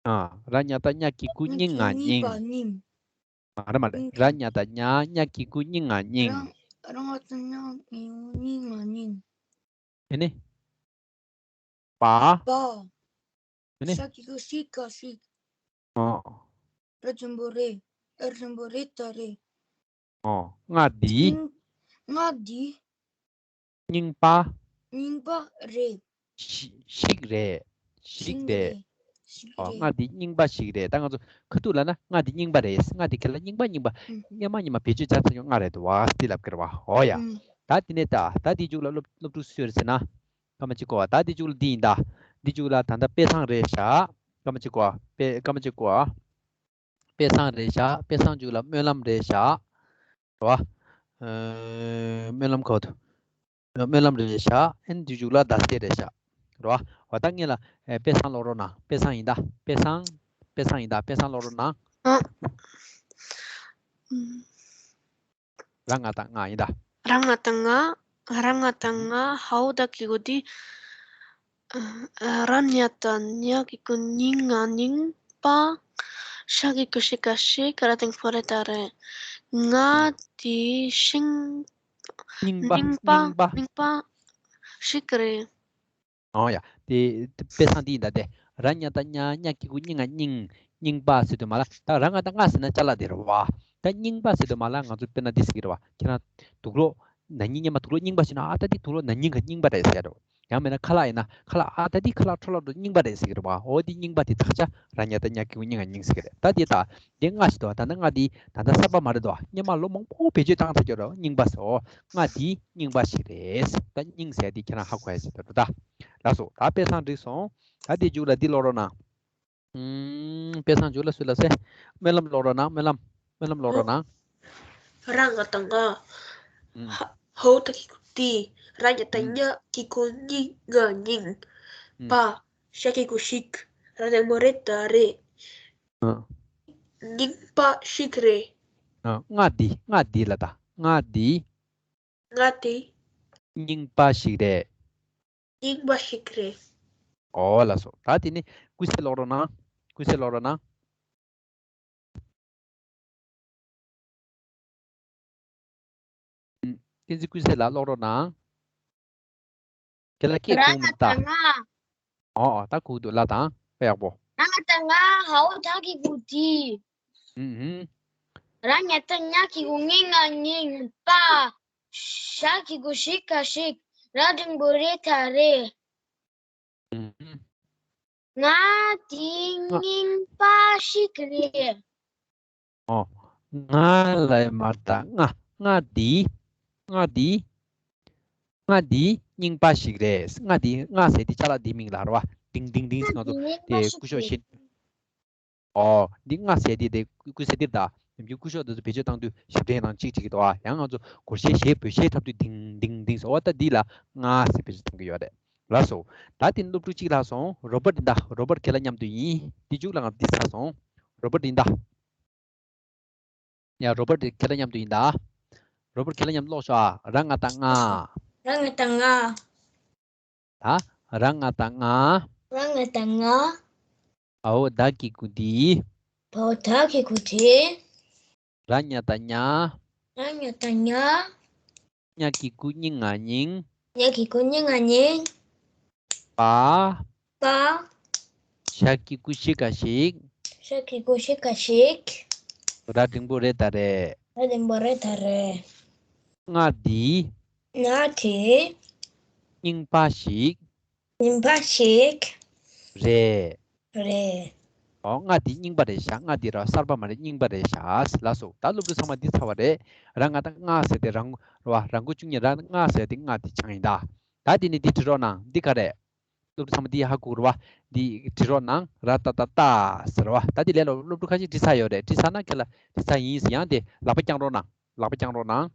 ཨ། ར་ཉ་བཏགས་རྙ་གི་གུ་རྙིང་། ང་རྙིང་། མ་རེད་མ་རེད། ར་ཉ་བཏགས་རྙ། རྙ་གི་གུ་རྙིང་། ང་རྙིང་། ར་ང་བཏགས་རྙ་གི་གུ་རྙིང་། ང་རྙིང་། ཨེ་ནི། པ། པ། ཨེ་ནི། ཤ་གི་གུ་ཤིག་ག་ཤིག་ཨོ། ར་འགྲེང་བུ་རེ། ར་འགྲེང་བུ་རེ་ད་རེད། ཨོ། རྔ་འདི། རྔ་འདི། རྙིང་པ། རྙིང་པ་རེད། ཤི་ཤིག་རེད། ཤིག་རེད། ཤིག་ཨོ། རེད། རྔ་འདི་རྙིང་པ་ཞིག་རེད། ད་ང་ཚོ་ཁ་ཐུག་ལ་ན་རྔ་འདི་རྙིང་པ་རེད། རྔ་འདི་ཁྱེད་ལ་རྙིང་པ་རྙིང་པ། ཨུམ། སྔོན་མ་སྔོན་མ་བེད་སྤྱོད་བྱས་ཚར་ཡོད་རྔ་རེད་འདུག་བ། འདི་ལབ་ཀྱི་རེད་བ། ཨོ་ཡ། ཨུམ། ད་འདི་ནས་ད་ད་འདི་མཇུག་ལ་སློབ་སློབ་ཕྲུག་སུ་ཡོད་རེད་ཟེར་ན། སྐར་མ་གཅིག་གོ་བ། ད་འདི་མཇུག་ལ་འདི་ཡིན་ད། འདི་མཇུག་ལ་ད་ལྟ་དཔེ་བཟང་རེད་ཤག་སྐར་མ་གཅིག་གོ་བ། དཔེ་སྐར་མ་གཅིག་གོ་བ། དཔེ་བཟང་རེད་ཤག་དཔེ་བཟང་མཇུག་ལ་སྨོན་ལམ་རེད་ཤག་རེད་བ། ཨ། སྨོན་ལམ་གོ་དུ། སྨོན་ལམ་རེད་ཤག་ཨེ་ནི་འདི་མཇུག་ལ་ཟླ་ཟེར་རེད་ཤག་རེད་བ། འོ་ད་ངེད་ལ་ཨེ་དཔེ་བཟང་ཀློག་རོགས་གནང་། དཔེ་བཟང་ཡིན་ད། དཔེ་བཟང་། དཔེ་བཟང་ཡིན་ད། དཔེ་བཟང་ཀློག་རོགས་གནང་། ཨ། ཨུམ། ར་ང་བཏགས་རྔ་ཡིན་ད། ར་ང་བཏགས་རྔ། ར་ང་བཏགས་རྔ། ཧའོ་ད་གི་གུ་དི། ཨ། ར་ཉ་བཏགས་རྙ་གི་གུ་རྙིང་། ང་རྙིང་། པ། ཤ་གི་གུ་ཤིག་ག་ཤིག་ར་འགྲེང་བུ་རེ་ད་རེད། རྔ་འདི་ཤིང་། རྙིང་པ། རྙིང་པ། རྙིང་པ། རྙིང་པ་ཞིག་རེད། ཨོ་ཡ། དེ་དཔེ་བཟང་འདི་ཡིན་ད་དེ། ར་ཉ་བཏགས་རྙ། རྙ་གི་གུ་རྙིང་། ང་རྙིང་། རྙིང་པ་ཟེར་དུས་མ་ལ། ད་ར་ང་བཏགས་རྔ་ཟེར་ན་ཅ་ལག་དེ་རེད་བ། ད་རྙིང་པ་ཟེར་དུས་མ་ལ་ང་ཚོ་དཔེར་ན་འདི་ཟེར་གི་རེད་བ། ཁྱེད་རང་དུག་ལོག་ན་ནིང་སྔོན་མ་དུག་ལོག་རྙིང་པ་ཞིག་ན། ཨ་ད་འདི་དུག་ལོག་ན་ནིང་ག་རྙིང་པ་རེད་ཟེར་རོ། ཡང་མིན་ན་ཁ་ལག་ཡིན་ན་ཁ་ལག་ཨ་ད་འདི་ཁ་ལག་འཕྲོ་བརླག་འགྲོ། རྙིང་པ་རེད་ཟེར་གི་རེད་བ། འོ་འདི་རྙིང་པ་དེ་དག་ཆ་ར་ཉ་བཏགས་རྙ་གི་གུ་རྙིང་། ང་རྙིང་ཟེར་གི་རེད། ད་འདི་ད་འདི་རྔ་ཞིག་འདུག་ད་ད་རྔ་འདི་ད་ད་གསར་པ་མ་རེད་འདུག་སྔོན་མ་ལོ་མང་པོ་བེད་སྤྱོད་བཏང་ཚར་གྱི་རེད། རྙིང་པ་ཟེར། འོ་རྔ་འདི་རྙིང་པ་ཞིག་རེད། ད་རྙིང་ཟེར་འདི་ཁྱེད་རང་ཧ་གོ་ཡ་ཞིག་འདུག་ད། ལགས་སོ། ད་དཔེ་བཟང་འགྲིག་སོང་། ད་འདི་མཇུག་ལ་འདི་ཀློག་རོགས་གནང་། ཨུམ། དཔེ་བཟང་མཇུག་ལ་སུ་ལ་ཟེར། སྨོན་ལམ་ཀློག་རོགས་གནང་། སྨོན་ལམ། སྨོན་ལམ་ཀློག་རོགས་གནང་། ར་ང་བཏགས་རྔ། ཨུམ། ཧ། ཧའོ་ད་གི་གུ་དི། ར་ཉ་བཏགས་ཨུམ། རྙ་གི་གུ་རྙིང་། ང་རྙིང་། ཨུམ། པ། ཤ་གི་གུ་ཤིག་ར་འགྲེང་བུ་རེ་ད་རེད། ཨ། རྙིང་པ་ཞིག་རེད། ཨ། རྔ་འདི། རྔ་འདི་ལ་ད། རྔ་འདི། རྔ་འདི། རྙིང་པ་ཞིག་རེད། རྙིང་པ་ཞིག་རེད། ཨོ་ལགས་སོ། ད་དེ་ནས་ཀུན་གསལ་ཀློག་རོགས་གནང་། ཀུན་གསལ་ཀློག་རོགས་གནང་། ཨུམ། བསྟན་འཛིན་ཀུན་གསལ་ལགས་ཀློག་རོགས་གནང་། ཁྱེད་ལ་སྐད་གོ་མི་འདུག་ད། ར་ང་བཏགས་རྔ། ཨོ་ཨོ། ད་གོ་འདུག་ལབ་དང་། དཔེ་ཡག་པོ། ར་ང་བཏགས་རྔ། ཧའོ་ད་གི་གུ་དི། ཨུམ་ཨུམ། ར་ཉ་བཏགས་རྙ་གི་གུ་རྙིང་། ང་རྙིང་། པ། ཤ་གི་གུ་ཤིག་ག་ཤིག་ར་འགྲེང་བུ་རེ་ད་རེད། ཨུམ། རྔ་འདི་རྙིང་པ་ཞིག་རེད། ཨོ། རྔ་ལ་མ་ད་རྔ། རྔ་འདི། རྔ་འདི། རྔ་འདི་རྙིང་པ་ཞིག་རེད། རྔ་འདི། རྔ་ཟེར་འདི་ཅ་ལག་འདི་མིང་ལ་རེད་བ། ལྡིང་ལྡིང་ལྡིང་ཟེར། ང་ཚོ་དེ་སྐུ་ཞབས་ཤིག་རེད། ཨོ། འདི་རྔ་ཟེར་འདི་དེ་ཀུན་གསལ་འདིར་ད། ནམ་རྒྱུན་སྐུ་ཞབས་དེ་ཚོ་བེད་སྤྱོད་བཏང་དུས་ཞབས་འདྲེན་དང་གཅིག་བྱེད་ཀྱི་འདུག་ཨ། ཡང་ང་ཚོ་སྒོར་གཞས་གཞས་བོད་གཞས་འཁྲབ་དུས་ལྡིང་ལྡིང་ལྡིང་ཟེར་བ། ད་འདི་ལ་ང་ཟེར་བེད་སྤྱོད་གཏོང་གི་ཡོད་རེད། ལགས་སོ། ད་དེ་ནི་སློབ་ཕྲུག་གཅིག་ལྷག་སོང་། རོ་བར་ཏི་ད། རོ་བར་ཁྱེད་ལ་མཉམ་དུ་ཡིན། འདི་མཇུག་ལ་ང་འདི་ཚར་སོང་། རོ་བར་ཏི་ད། ཡ། རོ་བར་ཁྱེད་ལ་མཉམ་དུ་ཡིན་ད། རོ་བར་ཁྱེད་ལ་མཉམ་དུ་ཀློག་ཤོག་ཨ། ར་ང་བཏགས་རྔ། ར་ང་བཏགས་རྔ། ད། ར་ང་བཏགས་རྔ། ར་ང་བཏགས་རྔ། བའོ་བདག་གི་གུ་དི། བའོ་བདག་གི་གུ་དི། ར་ཉ་བཏགས་རྙ། ར་ཉ་བཏགས་རྙ། ཉ་གི་གུ་སྙི་ང་སྙིང་། ཉ་གི་གུ་སྙི་ང་སྙིང་། པ། པ། ཞ་གི་གུ་ཤི་ག་ཤིག་ཤ་གི་གུ་ཤི་ག་ཤིག་ར་འགྲེང་བུ་རེ་ད་རེད། ར་འགྲེང་བུ་རེ་ད་རེད། རྔ་འདི། རྔ་དེ། རྙིང་པ་ཞིག་རྙིང་པ་ཞིག་རེད། རེད། ཨོ། རྔ་འདི་རྙིང་པ་རེད་ཤག་རྔ་འདི་ར་གསར་པ་མ་རེད། རྙིང་པ་རེད་ཤག་ལགས་སོ། ད་སློབ་ཕྲུག་ཚང་མ་འདི་ཚར་བ་རེད། ར་ང་བཏགས་རྔ་ཟེར་དེ་རང་ར་བ། རང་མགོ་བཅུ་གཉིས། ར་ང་ཟེར་དེ་རྔ་འདི་ཆགས་ཡིན་ད། ད་འདི་ནི་འདི་བྲིས་རོགས་གནང་། འདི་ག་རེད། སློབ་ཕྲུག་ཚང་མ་འདི་ཧ་གོ་རེད་བ། འདི་བྲིས་རོགས་གནང་། ར་ཏ་ཏ་ཏ་ཟེར་བ། ད་འདི་ལས་སློབ་སློབ་ཕྲུག་ཁ་ཤས་བྲིས་ཚར་ཡོད་རེད། བྲིས་ཚར་ན་ཁྱེད་ལ་བྲིས་ཚར་ཡིན་ཟེར། ཡང་དེ་ལག་པ་བརྐྱངས་རོགས་གནང་། ལག་པ་བརྐྱངས་རོགས་གནང་།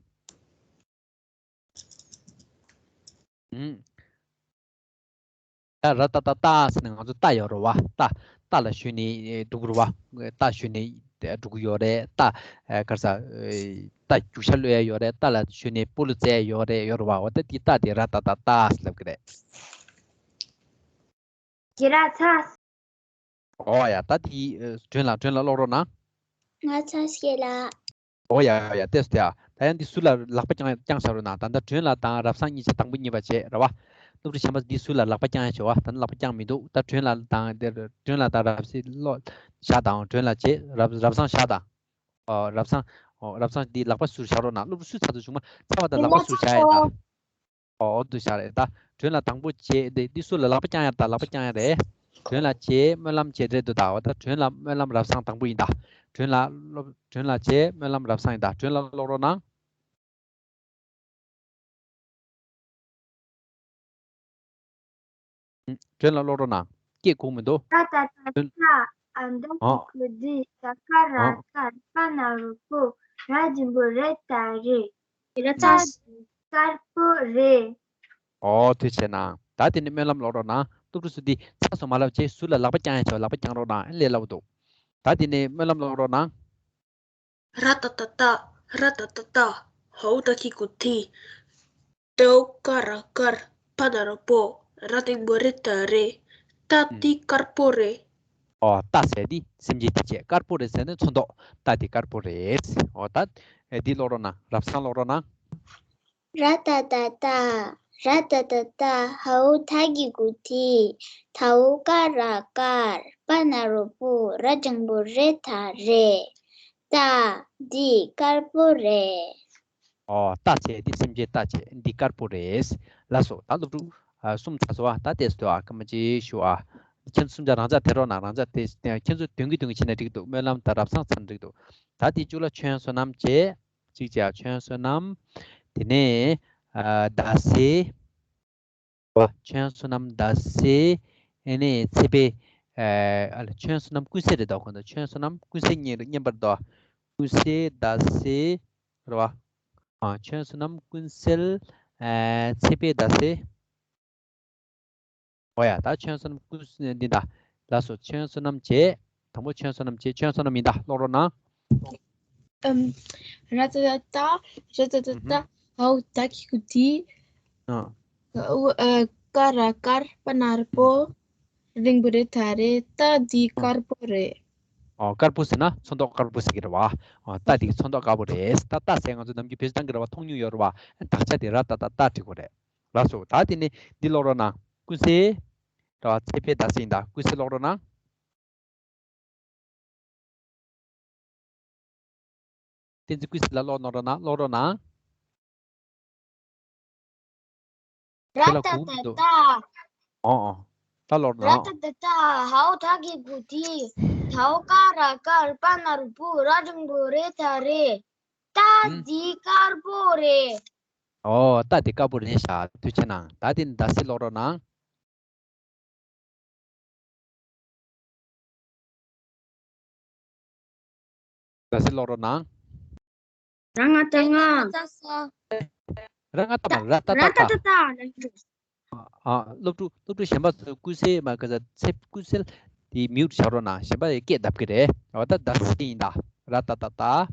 ཨུམ། ད་ར་ཏ་ཏ་ཏ་ཟེར་ནས་ང་ཚོ་ཏ་ཡོད་རེད་བ། ཏ། ཏ་ལ་ཞོན་ནས་འགྲོ་གི་རེད་བ། ཏ་ཞོན་ནས་འགྲོ་གི་ཡོད་རེད། ཏ། ཨ། ག་རེ་ཟ། ཨེ། ཏ་རྒྱུག་ཤར་གློད་ཡ་ཡོད་རེད། ཏ་ལ་ཞོན་ནས་སྤོ་ལོ་རྩེ་ཡ་ཡོད་རེད། ཡོད་རེད་བ། འོ་ད་འདི་ཏ་དེ་ར་ཏ་ཏ་ཏ་ཟེར་ལབ་ཀྱི་རེད། ཡི་ར་ཚ། ཨོ་ཡ། ད་དེ་སྒྲོན་ལ་སྒྲོན་ལ་ཀློག་རོགས་གནང་། ང་ཚ་ཤེས་ལ། ཨོ་ཡ་ཡ། ཏོག་ཙམ་དེ་ཨ། ད་ཡང་འདི་ཟུར་ལ་ལག་པ་བརྐྱངས་བརྐྱངས་བཞག་རོགས་གནང་། ད་ལྟ་སྒྲོན་ལ་དང་རབ་བཟང་གཉིས་ཆ་དང་པོ་གཉིས་པ་བྱས་རེད་བ། སློབ་ཕྲུག་གཞན་པ་འདི་ཟུར་ལ་ལག་པ་བརྐྱངས་ཡ་བྱེད་བ། ད་ནི་ལག་པ་བརྐྱངས་མི་འདུག་ད་སྒྲོན་ལ་དང་དེར་སྒྲོན་ལ་དང་རབ་བཟང་ཀློག་བཞག་དང་། སྒྲོན་ལ་བྱས། རབ་རབ་བཟང་བཞག་དང་། ཨོ། རབ་བཟང་། ཨོ། རབ་བཟང་འདི་ལག་པ་ཟུར་བཞག་རོགས་གནང་། སློབ་ཕྲུག་སུ་ཚར་དུ་བྱུང་མ་ཚར་བ་དང་ལག་པ་ཟུར་བཞག་ཡ་དང་། ཨོ། ཨོ་འདུག་བཞག་རེད་ད། སྒྲོན་ལ་དང་པོ་བྱས་ཏེ་འདི་ཟུར་ལ་ལག་པ་བརྐྱངས་ཡ་ད། ལག་པ་བརྐྱངས་ཡ་རེད། སྒྲོན་ལ་བྱས་སྨོན་ལམ་བྱས་རེད་འདུག་ད། འོ་ད་སྒྲོན་ལ་སྨོན་ལམ་རབ་བཟང་དང་པོ་ཡིན་ད། སྒྲོན་ལ་སློབ། སྒྲོན་ལ་བྱས་སྨོན་ལམ་རབ་བཟང་ཡིན་ད། སྒྲོན་ལ་ཀློག་རོགས་གནང་། སྒྲོན་ལ་ཀློག་རོགས་གནང་། སྐད་གོ་མི་འདུག་ར་ཏ་ཏ་ཏ། ཨ་མདའ་གི་གུ་དི། ད་ཀ་ར་དཀར། པ་ན་རོ་པོ། ར་འགྲེང་བུ་རེ་ད་རེད། ར་ཏ། དཀར་པོ་རེད། ཨོ། ཐུགས་རྗེ་གནང་། ད་དེ་ནས་སྨོན་ལམ་ཀློག་རོགས་གནང་། སློབ་ཕྲུག་ཚོ་འདི་ཚར་སོང་མ་ལབ་བྱས་ཟུར་ལ་ལག་པ་བརྐྱངས་ཡ་བྱས། ལག་པ་བརྐྱངས་རོགས་གནང་། ལས་སླ་པོ་འདུག་ད་དེ་ནས་སྨོན་ལམ་ཀློག་རོགས་གནང་། ར་ཏ་ཏ་ཏ། ར་ཏ་ཏ་ཏ། འའོ་བཏགས་ཁྱི་གུ་ཐི། ཏའོ་ཀ་ར་དཀར། པ་ན་རོ་པོ། ར་འགྲེང་བུ་རེ་ད་རེད། ཏ་འདི་དཀར་པོ་རེད། ཨོ། ཏ་ཟེར་འདི་སེམས་ཅན་ཐམས་ཅད། དཀར་པོ་རེད་ཟེར་ནས་ཚོན་མདོག་ཏ་འདི་དཀར་པོ་རེད། ཨོ་ད། ཨེ། འདི་ཀློག་རོགས་གནང་། རབ་བཟང་ཀློག་རོགས་གནང་། ར་ཏ་ཏ་ཏ། ར་ཏ་ཏ་ཏ། འའོ་བཏགས་གི་གུ་དི། དའོ་ཀ་ར་དཀར། པ་ན་རོ་པོ། ར་འགྲེང་བུ་རེ་ད་རེད། ཏ་འདི་དཀར་པོ་རེད། ཨོ། ཏ་ཟེར་འདི་སེམས་ཅན་ཏ་བྱས། འདི་དཀར་པོ་རེད། ལགས་སོ། ད་སློབ་ཕྲུག་ཨ། གསུམ་ཚར་སོང་ཨ། ད་ཏོག་ཙམ་དུ་ཨ། སྐར་མ་གཅིག་ཞུ་ཨ། ཁྱེད་ཚོ་གསུམ་ཆ་རང་འཇགས་དེད་རོགས་གནང་། རང་འཇགས་དེ་ཁྱེད་ཚོ་འདོན་གྱི་འདོན་གྱི་བྱས་ན་འགྲིག་འདུག་སྨོན་ལམ་དང་རབ་བཟང་ཚར་ན་འགྲིག་འདུག་ད་དེ་མཇུག་ལ་ཁྱོད་བསོད་ནམས་བྱས། གཅིག་བྱས་ཨ། ཁྱོད་བསོད་ནམས། དེ་ནས་ཨ། ཟླ་ཚེས། ཁྱོད་བསོད་ནམས་ཟླ་ཚེས། ཨེ་ནས་ཚེས་པའི་ཨ། ཨ་ལ། ཁྱོད་བསོད་ནམས་ཀུན་གསལ་རེད་དོ། ཁོ་ན་ཁྱོད་བསོད་ནམས་ཀུན་གསལ་བསྙེན་བསྙེན་པར་དོ། ཀུན་གསལ་ཟླ་ཚེས་རེད་བ། ཨ། ཁྱོད་བསོད་ནམས་ཀུན་གསལ་ཨ། ཚེས་པའི་ཟླ་ཚེས། ཨོ་ཡ། ད་ཁྱོད་བསོད་ནམས་ཀུན་གསལ་འདི་ད། ལགས་སོ། ཁྱོད་བསོད་ནམས་བྱས། དང་པོ་ཁྱོད་བསོད་ནམས་བྱས། ཁྱོད་བསོད་ནམས་ཡིན་ད། ཀློག་རོགས་གནང་། ཨམ། ར་ཏ་ཏ་ཏ། ར་ཏ་ཏ་ཏ། ཨུ་ཧུམ། འའོ་བཏགས་ཁྱི་གུ་དི། ཨ། ཨུ། ཨ། ཀ་ར་དཀར། པ་ན་རོ་པོ། ཨུ། ར་འགྲེང་བུ་རེ་ད་རེད། ཏ་འདི་ཨ། དཀར་པོ་རེད། ཨོ། དཀར་པོ་ཟེར་ན་ཚོན་མདོག་དཀར་པོ་ཟེར་གྱི་རེད་བ། ཨོ། ཏ་འདི་ཚོན་མདོག་དཀར་པོ་རེད། ད་ཏ་ཟེར་ང་ཚོ་ནམ་རྒྱུན་བེད་སྤྱོད་བཏང་གི་རེད་བ། མཐོང་མྱོང་ཡོད་རེད་བ། དག་ཆ་དེ་ར་ཏ་ཏ་ཏ་བྲིས་དགོས་རེད། ལགས་སོ། ད་དེ་ནས་འདི་ཀློག་རོགས་གནང་། ཀུན་གསལ། རེད་བ། ཚེས་པའི་ཟླ་ཚེས་ཡིན་ད། ཀུན་གསལ་ཀློག་རོགས་གནང་། བསྟན་འཛིན་ཀུན་གསལ་ལ་ཀློག་གནང་རོགས་གནང་། ཀློག་རོགས་གནང་། ར་ཏ་ཏ་ཏ། ཁྱེད་ལ་གོ་མི་འདུག་ཨོ་ཨོ། ད་ཀློག་རོགས་གནང་། ར་ཏ་ཏ་ཏ། འའོ་བཏགས་ཁྱི་གུ་དི། དའོ་ཀ་ར་དཀར། པ་ན་རོ་པོ། ར་འགྲེང་བུ་རེ་ད་རེད། ཏ་ཨུམ། འདི་དཀར་པོ་རེད། ཨོ། ཏ་འདི་དཀར་པོ་རེད་ཤག་ཐུགས་རྗེ་གནང་། ད་དེ་ནས་ཟླ་ཚེས་ཀློག་རོགས་གནང་། ཟླ་ཟེར་ཀློག་རོགས་གནང་། ར་ང་ད་ང་། ར་ང་ད་མ་ར་ཏ་ཏ་ཏ། ཨ། སློབ་ཕྲུག་སློབ་ཕྲུག་གཞན་པ་ཚོས་ཀུན་གསལ་མ་ག་ས་ཚེ་ཀུན་གསལ་དེ་མིའུ་ཊི་བྱ་རོགས་གནང་། གཞན་པ་སྐད་བརྡབ་ཀྱི་རེད། འོ་ད་ཟླ་ཟེར་དེ་ཡིན་ད། ར་ཏ་ཏ་ཏ།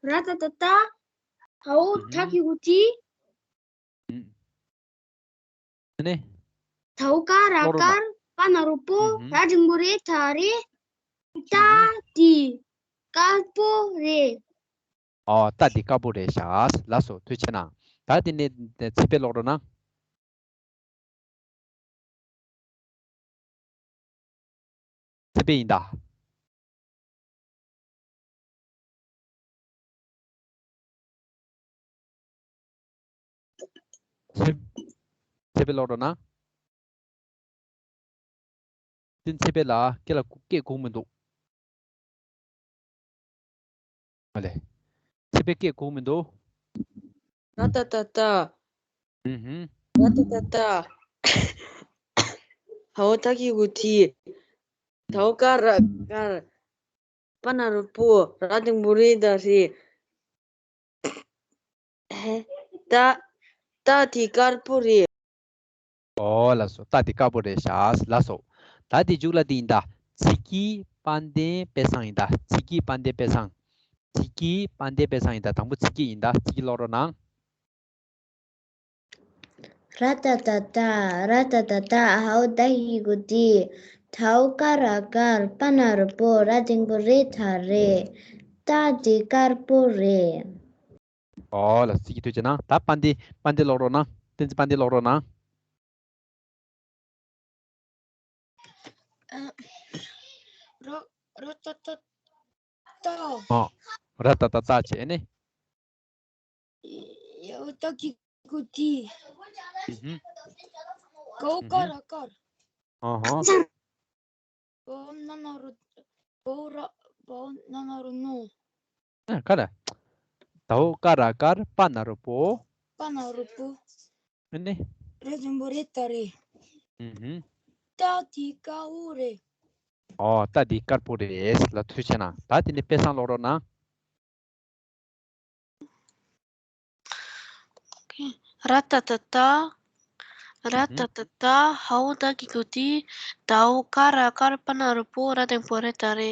ར་ཏ་ཏ་ཏ། ཧའོ་ད་གི་གུ་ཏི། ནི། དའོ་ཀ་ར་དཀར་པ་ན་རོ་པོ་ར་འགྲེང་བུ་རེ་ད་རེ། ཏ་དི་དཀར་པོ་རེད། ཨོ་ཏ་དི་དཀར་པོ་རེད་ཤག་ལགས་སོ། ཐུགས་རྗེ་ཆེ་གནང་། ད་དེ་ནས་ཚེ་འཕེལ་ཀློག་རོགས་གནང་། ཚེ་འཕེལ་ཡིན་ད། ཚེ་ཚེ་འཕེལ་ཀློག་རོགས་གནང་། དེ་ཚེ་འཕེལ་ལ་སྐད་ལ་སྐད་སྒུག་མི་འདུག་ཨ་ལེ། ཚེ་འཕེལ་སྐད་སྒུག་མི་འདུག་ར་ཏ་ཏ་ཏ། ཨུ་ཧུམ། ར་ཏ་ཏ་ཏ། ཧའོ་ད་གི་གུ་ཏི། དའོ་ཀ་ར་དཀར་པ་ན་རོ་པོ་ར་འགྲེང་བུ་རེ་ད་རེ། ཏ་ཏ་དི་དཀར་པོ་རེད། ཨོ་ལགས་སོ། ཏ་དི་དཀར་པོ་རེད་ཤག་ལགས་སོ། ད་དེ་མཇུག་ལ་དེ་ཡིན་ད། ཚིག་གི་དཔལ་ལྡན་དཔེ་བཟང་ཡིན་ད། ཚིག་གི་དཔལ་ལྡན་དཔེ་བཟང་། ཚིག་གི་དཔལ་ལྡན་དཔེ་བཟང་ཡིན་ད། དང་པོ་ཚིག་གི་ཡིན་ད། ཚིག་གི་ཀློག་རོགས་གནང་། ར་ཏ་ཏ་ཏ། ར་ཏ་ཏ་ཏ། ཧའོ་ད་གི་གུ་ཏི། དའོ་ཀ་ར་དཀར་པ་ན་རོ་པོ་ར་འགྲེང་བུ་རེ་ད་རེ། ཏ་དི་དཀར་པོ་རེད། ཨོ་ལགས་སོ། ཚིག་གི་ཐུགས་རྗེ་གནང་། ད་དཔལ་ལྡན་དཔལ་ལྡན་ཀློག་རོགས་གནང་། བསྟན་འཛིན་དཔལ་ལྡན་ཀློག་རོགས་གནང་། ཨ། ར་ར་ཏ་ཏ་ཏ། ཨ། ར་ཏ་ཏ་ཏ་བྱས་ནས། ཡ་ད་གི་གུ་ཏི། ཧུམ་ཧུམ། གའོ་ཀ་ར་དཀར། ཨ་ཧ། བའོ་ན་ན་རོ། བའོ་ར། བའོ་ན་ན་རོ་ནོ། ཨ་ཀ་ར། དའོ་ཀ་ར་དཀར་པ་ན་རོ་པོ། པ་ན་རོ་པོ། ཨ་ནི། ར་འགྲེང་བུ་རེ་ད་རེ། ཧུམ་ཧུམ། ཏ་དི་དཀར་པོ་རེད། ཨོ་ཏ་དི་དཀར་པོ་རེད་ལགས། ཐུགས་རྗེ་གནང་། ད་དེ་ནས་དཔེ་བཟང་ཀློག་རོགས་གནང་། ར་ཏ་ཏ་ཏ། ར་ཏ་ཏ་ཏ། ཧའོ་ད་གི་གུ་ཏི། དའོ་ཀ་ར་དཀར་པ་ན་རོ་པོ་ར་འགྲེང་བུ་རེ་ད་རེ།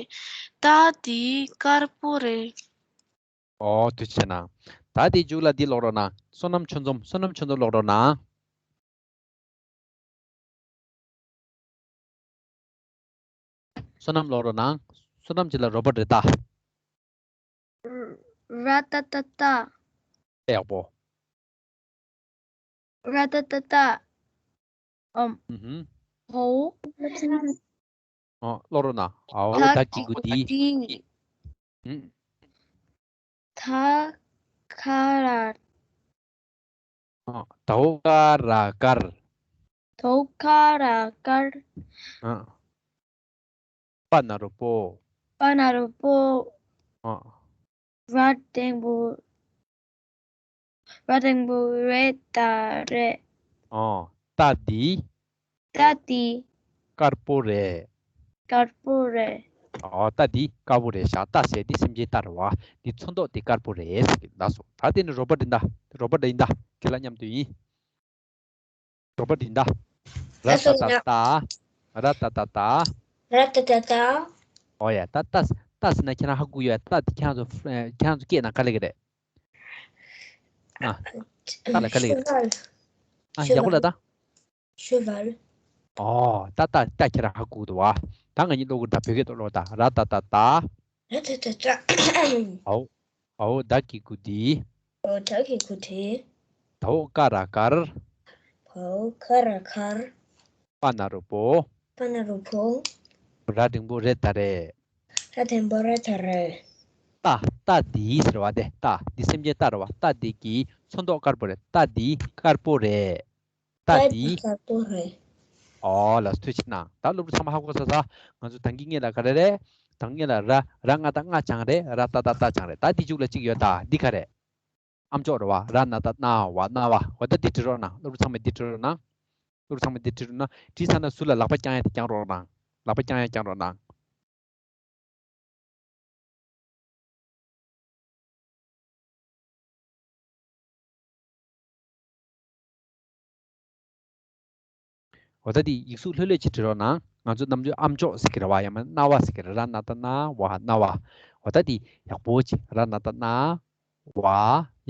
ཏ་དི་དཀར་པོ་རེད། ཨོ་ཐུགས་རྗེ་གནང་། ད་དེ་མཇུག་ལ་འདི་ཀློག་རོགས་གནང་། བསོད་ནམས་ཆོས་འཛོམས། བསོད་ནམས་ཆོས་འཛོམས་ཀློག་རོགས་གནང་། བསོད་ནམས་ཀློག་རོགས་གནང་། བསོད་ནམས་ཅིག་ལ་རོ་པོ་རེད་ད། ར་ཏ་ཏ་ཏ། ཡག་པོ། ར་ཏ་ཏ་ཏ། ཨམ། ཧུམ་ཧུམ། ཧོ། ཨོ་ཀློག་རོགས་གནང་། ཨའོ་ད་གི་གུ་ཏི། ཧུམ། ད་ཁ་ར། ཨ། དའོ་ཀ་ར་དཀར། དའོ་ཀ་ར་དཀར། ཨ། པ་ན་རོ་པོ། པ་ན་རོ་པོ། ཨ། ར་འགྲེང་བུ། ར་འགྲེང་བུ་རེ་ད་རེ། ཨ། ཏ་དི། ཏ་དི། དཀར་པོ་རེད། དཀར་པོ་རེད། ཨོ་ཏ་དི་དཀར་པོ་རེད་ཤག་ཏ་ཟེར་དེ་སེམས་ཅན་ཏ་རེད་བ། དེ་ཚོན་མདོག་དེ་དཀར་པོ་རེད་ཟེར་གི་ལགས་སོ། ད་དེ་ནི་རོ་པོ་འདི་འདྲ། རོ་པོ་འདི་འདྲ། ཁྱེད་ལ་མཉམ་དུ་ཡིན། རོ་པོ་འདི་འདྲ། ར་ཏ་ཏ་ཏ། ར་ཏ་ཏ་ཏ། ར་ཏ་ཏ་ཏ། ཨོ་ཡ་ད་ཏ་ཏ་ཟེར་ན་ཁྱེད་རང་ཧ་གོ་ཡོད། ཏ་དེ་ཁྱེད་རང་ཚོ་ཁྱེད་རང་ཚོ་སྐད་ནང་ག་ལེ་གི་རེད། ཨ། ཏ་ལ་ག་ལེ་གི་རེད། ཨ་ཡག་པོ་ལ་ད། cheval། ཨོ་ད་ད་ད་ཁྱེད་རང་ཧ་གོ་འདུག་བ། ད་ང་གཉིས་ཀློག་གི་འདྲ། བོད་སྐད་ཐོག་ཀློག་ད། ར་ཏ་ཏ་ཏ། ར་ཏ་ཏ་ཏ། ཨའོ། ཨའོ་ད་གི་གུ་ཏི། ཨའོ་ད་གི་གུ་ཏི། དའོ་ཀ་ར་དཀར། དའོ་ཀ་ར་དཀར། པ་ན་རོ་པོ། པ་ན་རོ་པོ། ར་འགྲེང་བུ་རེ་ད་རེ། ར་འགྲེང་བུ་རེ་ད་རེ། ཏ་ཏ་དི་ཟེར་བ་དེ་ཏ་དི་སེམས་ཅན་ཏ་རེད་བ། ཏ་དི་གི་ཚོན་མདོག་དཀར་པོ་རེད། ཏ་དི་དཀར་པོ་རེད། ཏ་དི། དཀར་པོ་རེད། ཨོ་ལགས་སོ། ཐུགས་རྗེ་གནང་། ད་སློབ་ཕྲུག་ཚང་མ་ཧ་གོ་ཚར་ཚར། ང་ཚོ་ད་གིན་སྔོན་ལ་ག་རེ་རེད། ད་གིན་སྔོན་ལ་ར་ར་ང་ད་ང་བྱང་རེད། ར་ཏ་ཏ་ཏ་བྱང་རེད། ད་འདི་མཇུག་ལ་གཅིག་ཡོད། ད་འདི་ག་རེད། ཨམ་ཅོག་རེད་བ། ར་ན་ད་ན་བ་ན་བ། འོ་ད་འདི་བྲིས་རོགས་གནང་། སློབ་ཕྲུག་ཚང་མས་འདི་བྲིས་རོགས་གནང་། སློབ་ཕྲུག་ཚང་མས་འདི་བྲིས་རོགས་གནང་། བྲིས་ཚར་ན་ཟུར་ལ་ལག་པ་བརྐྱང་ཡ་དེ་བརྐྱང་རོགས་གནང་། ལག་པ་བརྐྱང་ཡ་བརྐྱང་རོགས་གནང་། འོ་ད་དེ་ཡིག་གཟུགས་ལྷོད་ལྷོད་ཅིག་བྲིས་རོགས་གནང་། ང་ཚོ་ནམ་རྒྱུན་ཨམ་ཅོག་ཟེར་གི་རེད་བ། ཡང་མིན་རྣ་བ་ཟེར་གི་རེད། ར་ན་ད་ན་བ་རྣ་བ། འོ་ད་དེ་ཡག་པོ་ཅིག་ར་ན་ད་ན། བ།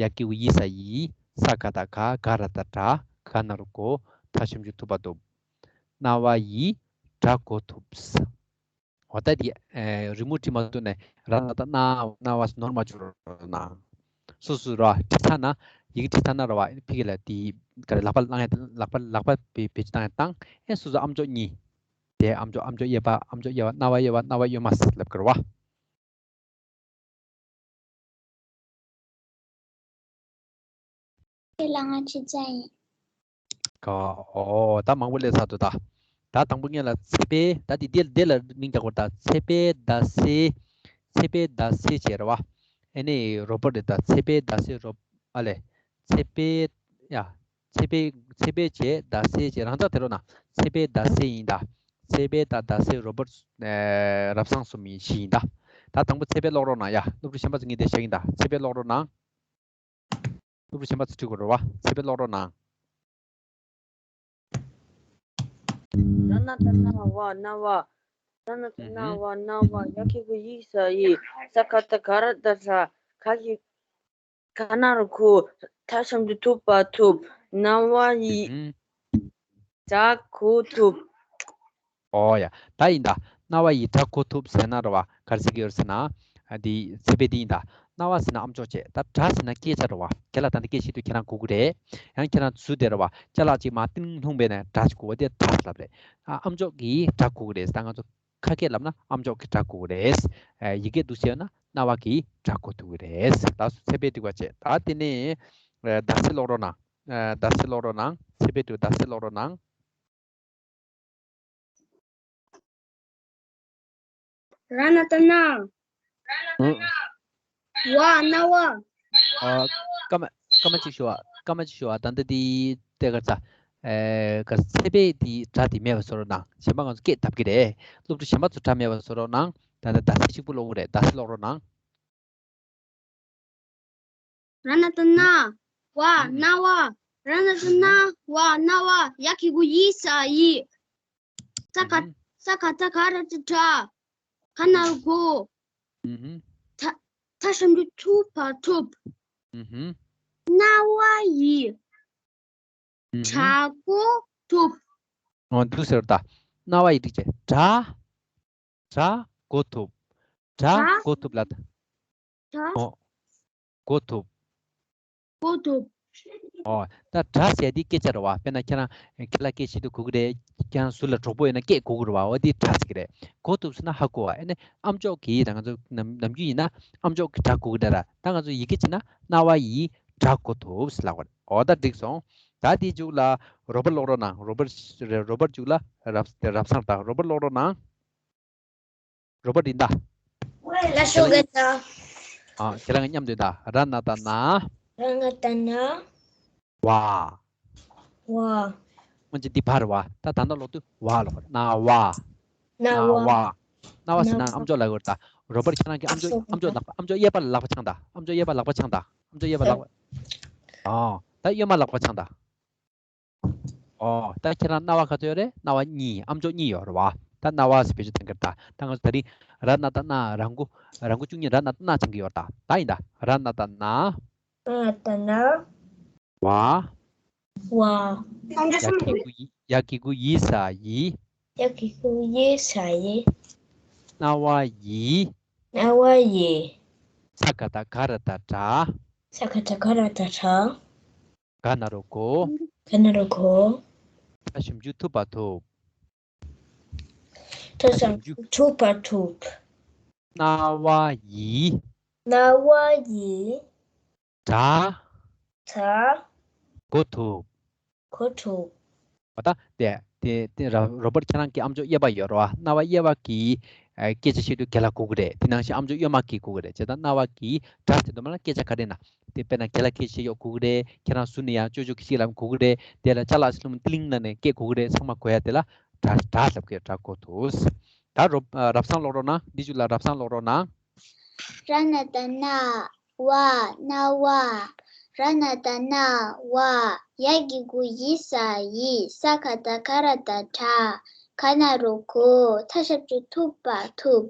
ཡ་གི་གུ་ཡི་ས་ཡི། ས་ག་བཏགས་ག་ག་ར་བཏགས་གྲ། ག་ན་རོ་གོ། ད་ཞབས་ཀྱུ་ཐུ་བ་ཐུབ། རྣ་བ་ཡིས་སྒྲ་གོ་ཐུབ། འོ་ད་དེ་ཨེ་རི་མོ་བྲིས་མ་ཐུབ་ནས་ར་ན་ད་ན་རྣ་བ་ནོར་མ་བཅུག་རོགས་གནང་། སོ་སོ་ར་བྲིས་ཚར་ན་ཡི་གེ་བྲིས་ཚར་ན་ར་བ་ཕི་གི་ལ་དེ་ག་རེ་ལག་པ་བླངས་ཡ་ལག་པ་ལག་པ་བེ་བེ་ཅི་བཏང་ཡ་བཏང་། ཨེ་སོ་སོ་ཨམ་ཅོག་གཉིས། དེ་ཨམ་ཅོག་ཨམ་ཅོག་གཡས་པ་ཨམ་ཅོག་གཡས་པ་རྣ་བ་གཡས་པ་རྣ་བ་གཡོན་མ་ཟེར་ལབ་ཀྱི་རེད་བ། དེ་ལ་ང་ཁྲིད་ཚར་ཡིན། ག་ཨོ་ད་མང་པོ་སླེབས་ཚར་འདུག་ད། ད་དང་པོ་ངེད་ལ་ཚེ་དཔལ། ད་དེ་དེ་དེ་ལ་མིང་རྒྱག་དགོས། ད་ཚེ་དཔལ་ཟླ་སེར། ཚེ་དཔལ་ཟླ་སེར་བྱས་རེད་བ། ཨེ་ནི་རོ་པོ་རེད། ད་ཚེ་དཔལ་ཟླ་སེར་རོ། ཨ་ལས། ཚེ་དཔལ། ཡ། ཚེ་དཔལ་ཚེ་དཔལ་བྱས་ཟླ་སེར་བྱས། རང་ཅག་དེ་རོ་ན་ཚེ་དཔལ་ཟླ་སེར་ཡིན་ད། ཚེ་དཔལ་དང་ཟླ་སེར་རོ་པོ་རེད། ཨེ་རབ་བཟང་གསུམ་ཡིན་བཞི་ཡིན་ད། ད་དང་པོ་ཚེ་དཔལ་ཀློག་རོགས་གནང་། ཡ་སློབ་ཕྲུག་གཞན་པ་ཚོ་ངས་དེ་བཤད་ཀྱིན་ད། ཚེ་དཔལ་ཀློག་རོགས་གནང་། སློབ་ཕྲུག་གཞན་པ་ཚོ་ཁྲིད་དགོས་རེད་བ། ཚེ་དཔལ་ཀློག་རོགས་གནང་། ར་ན་ད་ན་བ་རྣ་བ། ར་ན་ད་ན་བ་རྣ་བ། ཡ་གི་གུ་ཡི་ས་ཡི། ས་ག་བཏགས་ག་ར་བཏགས་གྲ། ག་གི་ག་ན་རོ་གོ། ད་ཞབས་ཀྱུ་ཐུ་བ་ཐུབ། རྣ་བ་ཡིས་སྒྲ་གོ་ཐུབ། ཨོ་ཡ། ད་ཡིན་ད། རྣ་བ་ཡིས་སྒྲ་གོ་ཐུབ་ཟེར་ན་རེད་བ། ག་རེ་ཟེར་གྱི་ཡོད་ཟེར་ན། ཨ་འདི་ཚེ་དཔལ་འདི་ཡིན་ད། རྣ་བ་ཟེར་ན་ཨམ་ཅོག་བྱས། ད་སྒྲ་ཟེར་ན་སྐད་ཆ་རེད་བ། ཁྱེད་ལ་ད་ལྟ་སྐད་བཤད་དུས་ཁྱེད་རང་གོ་གི་རེད། ཡང་ཁྱེད་རང་ཚུར་དེ་རེད་བ། ཅ་ལག་ཅིག་མར་ཏིང་ལྷུང་བས་ན་སྒྲ་ཅིག་གོ་བ་དེ་སྒྲ་ལབ་རེད། ཨ་ཨམ་ཅོག་གིས་སྒྲ་གོ་གི་རེད། ད་ང་ཚོ་ཁ་སྐད་ལབ་ན་ཨམ་ཅོག་གིས་སྒྲ་གོ་གི་རེད། ཨ་ཡི་གེ་འདུག་བྱས་ན་རྣ་བ་གིས་སྒྲ་གོ་ཐུབ་ཀྱི་རེད། ད་ཚེ་དཔལ་འདི་བ་བྱས། ད་དེ་ནས་ཨ་ཟླ་སེར་ཀློག་རོགས་གནང་། ཨ་ཟླ་སེར་ཀློག་རོགས་གནང་། ཚེ་དཔལ་འདི་ཟླ་སེར་ཀློག་རོགས་གནང་། ར་ན་ད་ན། ཨང་། བ་རྣ་བ། ཨ་སྐར་མ་སྐར་མ་གཅིག་ཞུ་བ། སྐར་མ་གཅིག་ཞུ་བ། ད་ལྟ་འདི་ལྟས་ག་རེ་ཟ། ཨེ་ག་ཚེ་དཔལ་འདི་སྒྲ་འདི་མེད་པ་བཟོ་རོགས་གནང་། གཞན་པ་ང་ཚོ་སྐད་བཏབ་ཀྱི་རེད། སློབ་ཕྲུག་གཞན་པ་ཚོ་སྒྲ་མེད་པ་བཟོ་རོགས་གནང་། ད་ལྟ་ཟླ་སེར་གཅིག་པུ་ཀློག་གི་རེད། ཟླ་སེར་ཀློག་རོགས་གནང་། ར་ན་ད་ན། བ་རྣ་བ། ར་ན་ད་ན། བ་རྣ་བ། ཡ་གི་གུ་ཡི་ས་ཡི། ས་ག་ས་ག་བཏགས་ག་ར་བཏགས་གྲ། ག་ན་རོ་གོ། ད་ད་ཞབས་ཀྱུ་ཐུ་བ་ཐུབ། རྣ་བ་ཡིས་སྒྲ་གོ་ཐུབ། འོ་འདུག་ཟེར་ད། རྣ་བ་ཡིས་འགྲིག་བྱས། སྒྲ་སྒྲ་གོ་ཐུབ། སྒྲ་གོ་ཐུབ་ལ་ད། སྒྲ་འོ་གོ་ཐུབ། གོ་ཐུབ། འོ་ད་སྒྲ་ཟེར་དེ་སྐད་ཆ་རེད་བ། དཔེར་ན་ཁྱེད་རང་ཁྱེད་ལ་སྐད་བཤད་དུས་གོ་གི་རེད། ཁྱེད་རང་ཟུར་ལ་གྲོགས་པོ་ཡོད་ན་སྐད་གོ་གི་རེད་བ། འོ་དེ་སྒྲ་ཟེར་གི་རེད། གོ་ཐུབ་ཟེར་ན་ཧ་གོ་བ། ཨེ་ནས་ཨམ་ཅོག་གིས་ད་ང་ཚོ་ནམ་ནམ་རྒྱུན་ཡིན་ན་ཨམ་ཅོག་གིས་སྒྲ་གོ་གི་འདྲ་ར། ད་ང་ཚོ་ཡི་གེ་བྱས་ན་རྣ་བ་ཡིས་སྒྲ་གོ་ཐུབ་ཟེར་ལབ་པ་རེད། འོ་ད་འགྲིག་སོང་། ད་དེའི་མཇུག་ལ་རོ་པར་ཀློག་རོགས་གནང་། རོ་པར་རོ་པར་མཇུག་ལ་རབ་རབ་བཟང་དང་། རོ་པར་ཀློག་རོགས་གནང་། རོ་པར་ཡིན་ད། ལ་ཤོག་ག་ད། ཨ་ཁྱེད་རང་མཉམ་དུ་ད། ར་ན་ད་ན། ར་ན་ད་ན། བ། བ། སྔོན་ཆད་འདི་བ་རེད་བ། ད་ད་ལྟ་ཀློག་དུས་བ་ལབ་དགོས། རྣ་བ། རྣ་བ། རྣ་བ། རྣ་བ་ཟེར་ན་ཨམ་ཅོག་ལབ་དགོས་རེད་ད། རོ་པར་ཁྱེད་རང་གིས་ཨམ་ཅོག་ཨམ་ཅོག་ལག་ཨམ་ཅོག་གཡས་པ་ལག་པ་འཆང་ད། ཨམ་ཅོག་གཡས་པ་ལག་པ་འཆང་ད། ཨམ་ཅོག་གཡས་པ་ལག་པ། ཨ་ད་གཡོན་མ་ལག་པ་འཆང་ད། ཨོ་ད་ཁྱེད་རང་རྣ་བ་ག་ཚོད་ཡོད་རེད། རྣ་བ་གཉིས། ཨམ་ཅོག་གཉིས་ཡོད་རེད་བ། ད་རྣ་བ་ཟེར་བེད་སྤྱོད་གཏོང་གི་རེད་ད། ད་ང་ཚོ་ད་རིང་ར་ན་ད་ན་ར་གུ་ར་གུ་བཅུ་གཉིས། ར་ན་ད་ན་འཆང་གི་ཡོད་རེད་ད། ད་ཡིན་ད། ར་ན་ད་ན། ར་ན་ད་ན། བ། བ། ཡ་གི་གུ་ཡི། ཡ་གི་གུ་ཡི་ས་ཡི། ཡ་གི་གུ་ཡི་ས་ཡི། རྣ་བ་ཡི། རྣ་བ་ཡི། ས་ག་བཏགས་ག་ར་བཏགས་གྲ། ས་ག་བཏགས་ག་ར་བཏགས་གྲ། ག་ན་རོ་གོ། ག་ན་རོ་གོ། ད་ཞབས་ཀྱུ་ཐུ་བ་ཐུབ། ད་ཞབས་ཀྱུ་ཐུ་བ་ཐུབ། རྣ་བ་ཡིས། རྣ་བ་ཡིས། སྒྲ། སྒྲ། གོ་ཐུབ། གོ་ཐུབ། འོ་ད་དེ་དེ་དེ་ར་རོ་པར་ཁྱེད་རང་གི་ཨམ་ཅོག་གཡས་པ་ཡོད་རེད་བ། རྣ་བ་གཡས་པ་གིས་ཨ་སྐད་ཆ་བཤད་དུས་རྒན་ལགས་གོ་གི་རེད། དེ་ནང་བཞིན་ཨམ་ཅོག་གཡོན་མ་གིས་གོ་གི་རེད། བྱས་ཙང་རྣ་བ་གིས་སྒྲ་དེ་ཚོ་མ་ལ་སྐད་ཆ་ག་རེ་ན་དེ་དཔེར་ན་རྒན་ལགས་སྐད་ཆ་བཤད་ཡོད་གོ་གི་རེད། ཁྱེད་རང་ཟུར་ནས་ཡང་ཅོ་ཅོ་གི་ཞིག་ལབ་གོ་གི་རེད། དེ་ལ་ཅ་ལག་ཞིག་ལ་ཏི་ལིང་ལབ་ནས་སྐད་གོ་གི་རེད། ཚང་མ་གོ་ཡ་དེ་ལ་སྒྲ་སྒྲ་ལབ་ཀྱི་རེད། སྒྲ་གོ་ཐུབ། ད་རོ་ཨ་རབ་བཟང་ཀློག་རོགས་གནང་། འདི་མཇུག་ལ་རབ་བཟང་ཀློག་རོགས་གནང་། ར་ན་ད་ན། བ། རྣ་བ། ར་ན་བཏགས་རྣ། བ། ཡ་གི་གུ་ཡི་ས་ཡིད། ས་ག་བཏགས་སྒ་ར་བཏགས་སྒྲ། ག་ན་རོ་གོ། ཐ་ཞབས་ཀྱུ་ཐུ་བ་ཐུབ།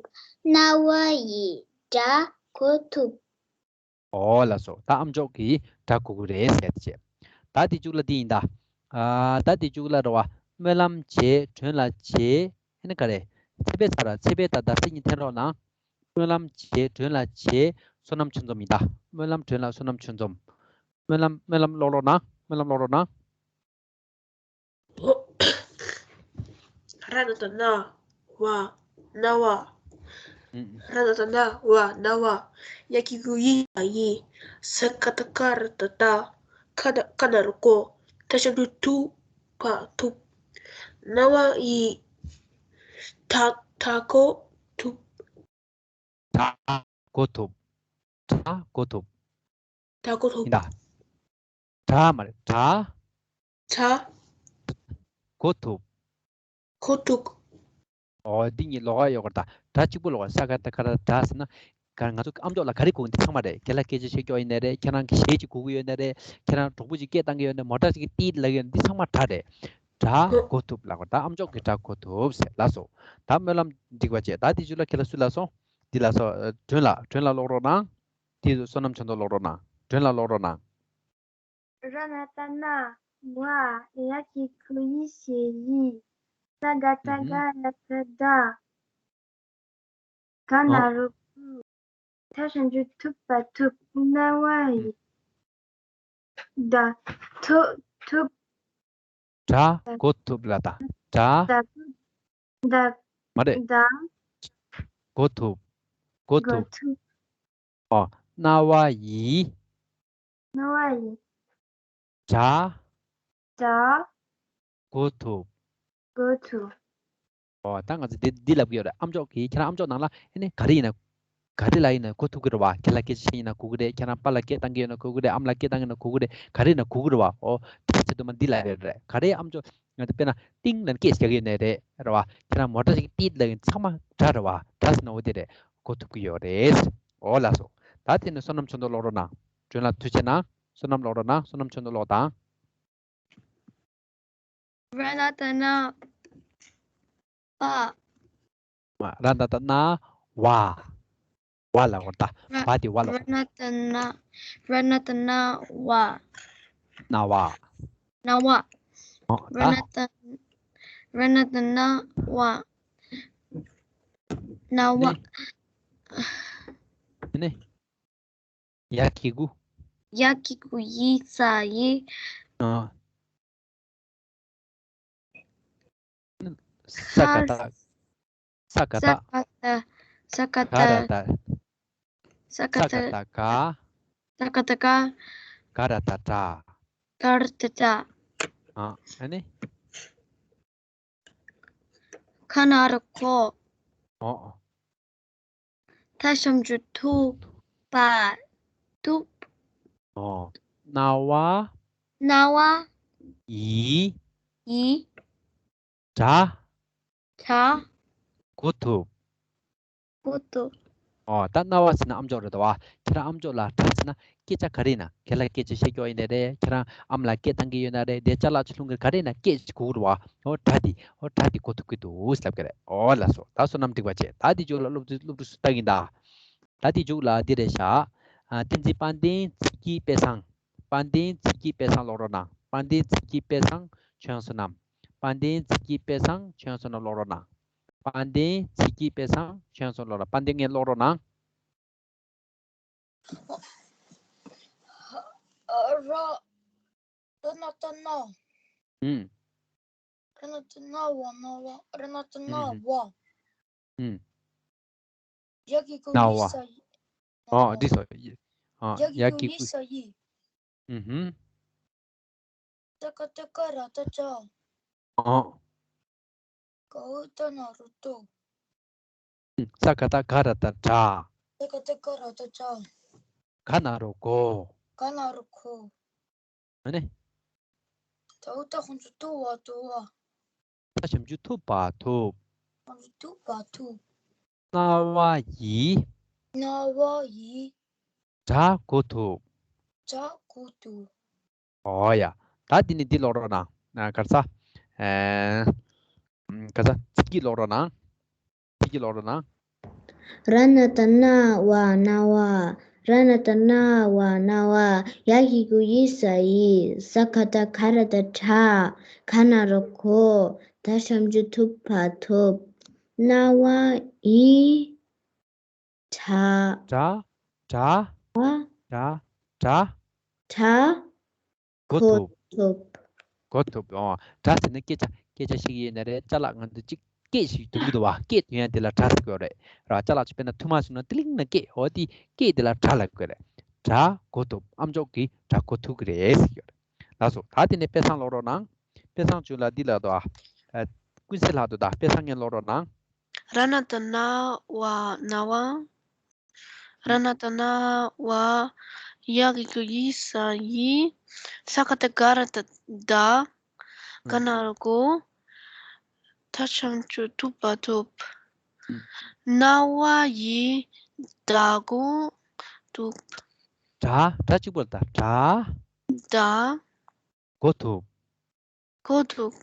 རྣ་བ་ཡིས་སྒྲ་གོ་ཐུབ། ཨོ་ལགས་སོ། ད་ཨ་མཆོག་གིས་སྒྲ་གོ་གི་རེད་ཟེར་ཏེ་བྱས། ད་དེ་མཇུག་ལ་འདི་ཡིན་ད། ཨ། ད་དེ་མཇུག་ལ་རེད་བ། སྨོན་ལམ་བྱེད། མགྲོན་ལ་བྱེད། ཨ་ནི་ག་རེ། ཚེ་འཕེལ་ཚར། ཚེ་འཕེལ་དང་ཟླ་གསལ་གཉིས་འཐེན་རོགས་གནང་། སྨོན་ལམ་བྱེད། མགྲོན་ལ་བྱེད། བསོད་ནམས་ཆོས་འཛོམས་ཡིན་ད། སྨོན་ལམ། མགྲོན་ལ། བསོད་ནམས་ཆོས་འཛོམས། སྨོན་ལམ། སྨོན་ལམ་ཀློག་རོགས་གནང་། སྨོན་ལམ་ཀློག་རོགས་གནང་། ར་ན་བཏགས་རྣ། བ། རྣ་བ། ཨུ། ར་ན་བཏགས་རྣ། བ། རྣ་བ། ཡ་གི་གུ་ཡི་ས་ཡིད། ས་ག་བཏགས་སྒ་ར་བཏགས་སྒྲ། ག་ན། ག་ན་རོ་གོ། ཐ་ཞབས་ཀྱུ་ཐུ་བ་ཐུབ། རྣ་བ་ཡིས་སྒྲ། སྒྲ་གོ་ཐུབ། སྒྲ་གོ་ཐུབ། སྒྲ་གོ་ཐུབ། སྒྲ་གོ་ཐུབ། ཡིན་ད། སྒྲ་མ་རེད། སྒྲ། སྒྲ། གོ་ཐུབ། གོ་ཐུབ། ཨོ། འདི་གཉིས་ལོགས་ཀ་ཡོད་གི་རེད་ད། སྒྲ་གཅིག་པོ་ལོགས་ཀ། ས་ག་བཏགས་སྒ་ར་བཏགས་སྒྲ་ཟེར་ན། ག་ང་ཚོ་ཨ་མཆོག་ལ་ག་རེ་གོ་གི། འདི་ཚང་མ་རེད། རྒན་ལགས་སྐད་ཆ་བཤད་རྒྱུ་ཡིན་ནའི་རེད། ཁྱེད་རང་གི་གཞས་ཅིག་གོ་གི་ཡོད་ནའི་རེད། ཁྱེད་རང་གྲོགས་པོ་ཅིག་སྐད་བཏང་གི་ཡོད་ནའི། མོ་ཊ་ཅིག་གིས་ཏིས་ལབ་ཡོད་ནའི། འདི་ཚང་མ་སྒྲ་རེད། སྒྲ་གོ་ཐུབ་ལབ་དགོས། ད་ཨ་མཆོག་གིས་སྒྲ་གོ་ཐུབ་ཟེར་ལབ་སོང་། ད་སྨོན་ལམ་འགྲིག་པ་བྱས། ད་དེ་མཇུག་ལ་ཁྱེད་ལ་སུ་ལབ་སོང་། འདི་ལབ་སོང་། ཨ། མགྲོན་ལ། མགྲོན་ལ་ཀློག་རོགས་གནང་། དེ་བསོད་ནམས་ཆོས་འཛོམས་ཀློག་རོགས་གནང་། མགྲོན་ལ་ཀློག་རོགས་གནང་། ར་ན་བཏགས་རྣ། བ། ཡ་གི་གུ་ཡི་ས་ཡིད། ས་ག་བཏགས་སྒ་ར་བཏགས་སྒྲ། ག་ན་རོ་གོ། ཐ་ཞབས་ཀྱུ་ཐུ་བ་ཐུབ། རྣ་བ་ཡིས་སྒྲ་གོ་ཐུབ། སྒྲ་གོ་ཐུབ་ལབ་ད། སྒྲ། སྒྲ། མ་རེད། སྒྲ། གོ་ཐུབ། གོ་ཐུབ། གོ་ཐུབ། ཨོ། རྣ་བ་ཡིས། རྣ་བ་ཡིས། སྒྲ། སྒྲ། གོ་ཐུབ། གོ་ཐུབ། ཨོ། ད་ང་ཚོ་འདི་འདི་ལབ་ཀྱི་ཡོད་རེད། ཨ་མཆོག་གིས། ཁྱེད་རང་ཨ་མཆོག་ནང་ལ་ཨེ་ནི་ག་རེ་ཡིན་ན། ག་རེ་ལ་ཡིན་ན་གོ་ཐུབ་ཀྱི་རེད་བ། ཁྱེད་ལ་སྐད་ཆ་བཤད་ཡིན་ན་གོ་གི་རེད། ཁྱེད་རང་པཱ་ལགས་སྐད་བཏང་གི་ཡོད་ན་གོ་གི་རེད། ཨ་མ་ལགས་སྐད་བཏང་གི་ཡོད་ན་གོ་གི་རེད། ག་རེ་ཡིན་ན་གོ་གི་རེད་བ། ཨོ། དེ་བྱེད་དུས་མ་འདི་ལབ་ཡོད་རེད། ག་རེ་ཨ་མཆོག་ང་ཚོ་དཔེར་ན་ཏིང་ལབ་ནས་སྐད་རྒྱག་གི་ཡོད་ནའི་རེད། རེད་བ། ཁྱེད་རང་མོ་ཊ་ཞིག་ཏིད་ལབ་ཡིན་ཚང་མ་སྒྲ་རེད་བ། སྒྲ་ཟེར་ན་འོ་དེ་རེད། གོ་ཐུབ་ཀྱི་ཡོད་རེད། ཨོ་ལགས་སོ། ད་དེ་ནས་བསོད་ནམས་ཆོས་འཛོམས་ཀློག་རོགས་གནང་། མགྲོན་ལ་ཐུགས་རྗེ་གནང་། བསོད་ནམས་ཀློག་རོགས་གནང་། བསོད་ནམས་ཆོས་འཛོམས་ཀློག་དང་། ར་ན་བཏགས་རྣ། བ། ར་ན་བཏགས་རྣ། བ། བ་ལབ་དགོས་ད། ར། བ་དེ་བ་ལབ་དགོས། ར་ན་བཏགས་ར། ར་ན་བཏགས་རྣ་བ། རྣ་བ། རྣ་བ། ཨོ། ར་ན་ད། བཏགས། ར་ན་བཏགས་རྣ་བ། རྣ་བ། ནི། ནི། ཡ་གི་གུ། ཡ་གི་གུ་ཡི་ས་ཡིད། ཨ། ས་ག་བཏགས། ས་ག་བཏགས། ས་ག་བཏགས། ག་ར་བཏགས། ས་ག་བཏགས། ས་ག་བཏགས་ག། ས་ག་བཏགས་ག། ག་ར་བཏགས་གྲ། ག་ར་བཏགས་གྲ། ཨ། ཨ་ནི། ཁ་ན་རོ་ཁོ། ཨོ། ཐ་ཞབས་ཀྱུ་ཐུ་བ་ཐུབ། ཨོ། རྣ་བ། རྣ་བ། ཡི། ཡི། སྒྲ། སྒྲ། གོ་ཐུབ། གོ་ཐུབ། ཨོ། ད་རྣ་བ་ཟེར་ན་ཨ་མཆོག་རེད་དོ། ཁྱེད་རང་ཨ་མཆོག་ལ་སྒྲ་ཟེར་ན་སྐད་ཆ་ག་རེ་ཡིན་ན། རྒན་ལགས་སྐད་ཆ་བཤད་རྒྱུ་ཡིན་ནའི་རེད། ཁྱེད་རང་ཨ་མ་ལགས་སྐད་བཏང་གི་ཡོད་ན་རེད། དེ་ཅ་ལག་ཆུ་ལྷུང་གི་ག་རེ་ཡིན་ན་སྐད་ཅིག་གོ་གི་རེད་བ། ཨོ་སྒྲ་འདི། ཨོ་སྒྲ་འདི་གོ་ཐུབ་ཀྱི་འདུག་ལབ་ཀྱི་རེད། ཨོ་ལགས་སོ། ད་བསོད་ནམས་འགྲིག་པ་བྱས། ད་འདི་མཇུག་ལ་སློབ་ཕྲུག་སློབ་ཕྲུག་སུ་ལྟ་གིན་ད། ད་འདི་མཇུག་ལ་འདི་རེད་ཤག་ཨ། བསྟན་འཛིན་དཔལ་ལྡན་ཚིག་གི་དཔེ་བཟང་། དཔལ་ལྡན་ཚིག་གི་དཔེ་བཟང་ཀློག་རོགས་གནང་། དཔལ་ལྡན་ཚིག་གི་དཔེ་བཟང་ཁྱོད་བསོད་ནམས། དཔལ་ལྡན་ཚིག་གི་དཔེ་བཟང་ཁྱོད་བསོད་ནམས་ཀློག་རོགས་གནང་། དཔལ་ལྡན་ཚིག་གི་དཔེ་བཟང་ཁྱོད་བསོད་ནམས་ཀློག་རོགས། དཔལ་ལྡན་ངས་ཀློག་རོགས་གནང་། ར། ར་ན་བཏགས་རྣ། ཨུམ། ར་ན་བཏགས་རྣ་བ། རྣ་བ། ར་ན་བཏགས་རྣ་བ། ཨུམ། ཡ་གི་གུ་ཡི་ས་ཡིད། ཨོ། འདི་སོ། ཡ་གི་གུ་ཡི་ས་ཡིད། ཨུམ། ས་ག་བཏགས་སྒ་ར་བཏགས་སྒྲ། ཨོ། ག་འོག་ད་ན་རོ་གདོ། ས་ག་བཏགས་སྒ་ར་བཏགས་སྒྲ། ས་ག་བཏགས་སྒ་ར་བཏགས་སྒྲ། ག་ན་རོ་གོ། ག་ན་རོ་གོ། ཨ་ནི། ད་འོག་ད་ཁོང་ཚོ་ཐུ་བ་ཐུབ་བ། ཐ་ཞབས་ཀྱུ་ཐུ་བ་ཐུབ། ཁོང་ཚོ་ཐུ་བ་ཐུབ། རྣ་བ་ཡིས། རྣ་བ་ཡིས། སྒྲ་གོ་ཐུབ། ཇ་གོ་ཐུབ། ཨོ་ཡ། ད་འདི་ནི་འདི་ཀློག་རོགས་གནང་། ཨ། ག་རེ་ཟ། ཨེ། ཨམ། ག་རེ་ཟ། ཚིག་གི་ཀློག་རོགས་གནང་། ཚིག་གི་ཀློག་རོགས་གནང་། ར་ན་བཏགས་རྣ། བ་རྣ་བ། ར་ན་བཏགས་རྣ། བ་རྣ་བ། ཡ་གི་གུ་ཡི་ས་ཡིད། ས་ག་བཏགས་སྒ་ར་བཏགས་སྒྲ། ག་ན་རོ་གོ། ད་ཞབས་ཀྱུ་ཐུ་བ་ཐུབ། རྣ་བ་ཡི། སྒྲ། སྒྲ། སྒྲ། བ། སྒྲ། སྒྲ། སྒྲ། གོ་ཐུབ། གོ་ཐུབ། གོ་ཐུབ། ཨོ། སྒྲ་ཟེར་ན་སྐད་ཆ། སྐད་ཆ་ཞིག་ཡིན་ན་རེད། ཅ་ལག་ང་ཚོ་གཅིག་སྐད་ཞིག་འདོན་གྱི་འདུག་བ། སྐད་འདོན་ཡ་དེ་ལ་སྒྲ་ཟེར་གྱི་ཡོད་རེད། ར། ཅ་ལག་ཅིག་དཔེར་ན་ཐུར་མ་བཟུང་ན་ཏི་ལིང་ན་སྐད། འོ་དེ་སྐད་དེ་ལ་སྒྲ་ལབ་ཀྱི་ཡོད་རེད། སྒྲ་གོ་ཐུབ། ཨ་མཆོག་གིས་སྒྲ་གོ་ཐུབ་ཀྱི་རེད་ཟེར་གྱི་ཡོད་རེད། ལགས་སོ། ད་དེ་ནས་དཔེ་བཟང་ཀློག་རོགས་གནང་། དཔེ་བཟང་བཅུ་ལ་འདི་ལབ་འདུག་ཨ། ཨ། ཀུན་གསལ་ལབ་འདུག་ད་དཔེ་བཟང་ངས་ཀློག་རོགས་གནང་། ར་ན་བཏགས་རྣ། བ་རྣ་བ། ར་ན་བཏགས་རྣ་བ། ཡ་གི་གུ་ཡི་ས་ཡིད། ས་ག་བཏགས་སྒ་ར་བཏགས་སྒྲ། ག་ན་རོ་གོ། ད་ཞབས་ཀྱུ་ཐུ་བ་ཐུབ། རྣ་བ་ཡི་སྒྲ་གོ་ཐུབ། སྒྲ། སྒྲ་གཅིག་པོ་ལ་ད། སྒྲ། སྒྲ། གོ་ཐུབ། གོ་ཐུབ།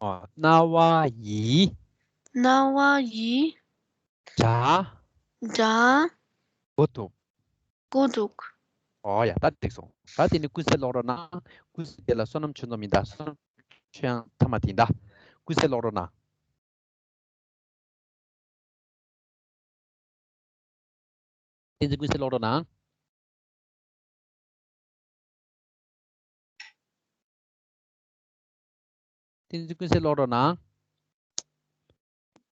ཨོ། རྣ་བ་ཡིས། རྣ་བ་ཡིས། སྒྲ། སྒྲ། གོ་ཐུབ། གོ་ཐུབ། ཨོ་ཡ། ད་འགྲིག་སོང་། ད་དེ་ནི་ཀུན་གསལ་ཀློག་རོགས་གནང་། ཀུན་གསལ་དེ་ལ་བསོད་ནམས་ཆོས་འཛོམས་ཡིན་ད། བསོད་ནམས་ཆོས་དབྱངས་མཐའ་མ་དེ་ཡིན་ད། ཀུན་གསལ་ཀློག་རོགས་གནང་། བསྟན་འཛིན་ཀུན་གསལ་ཀློག་རོགས་གནང་། བསྟན་འཛིན་ཀུན་གསལ་ཀློག་རོགས་གནང་།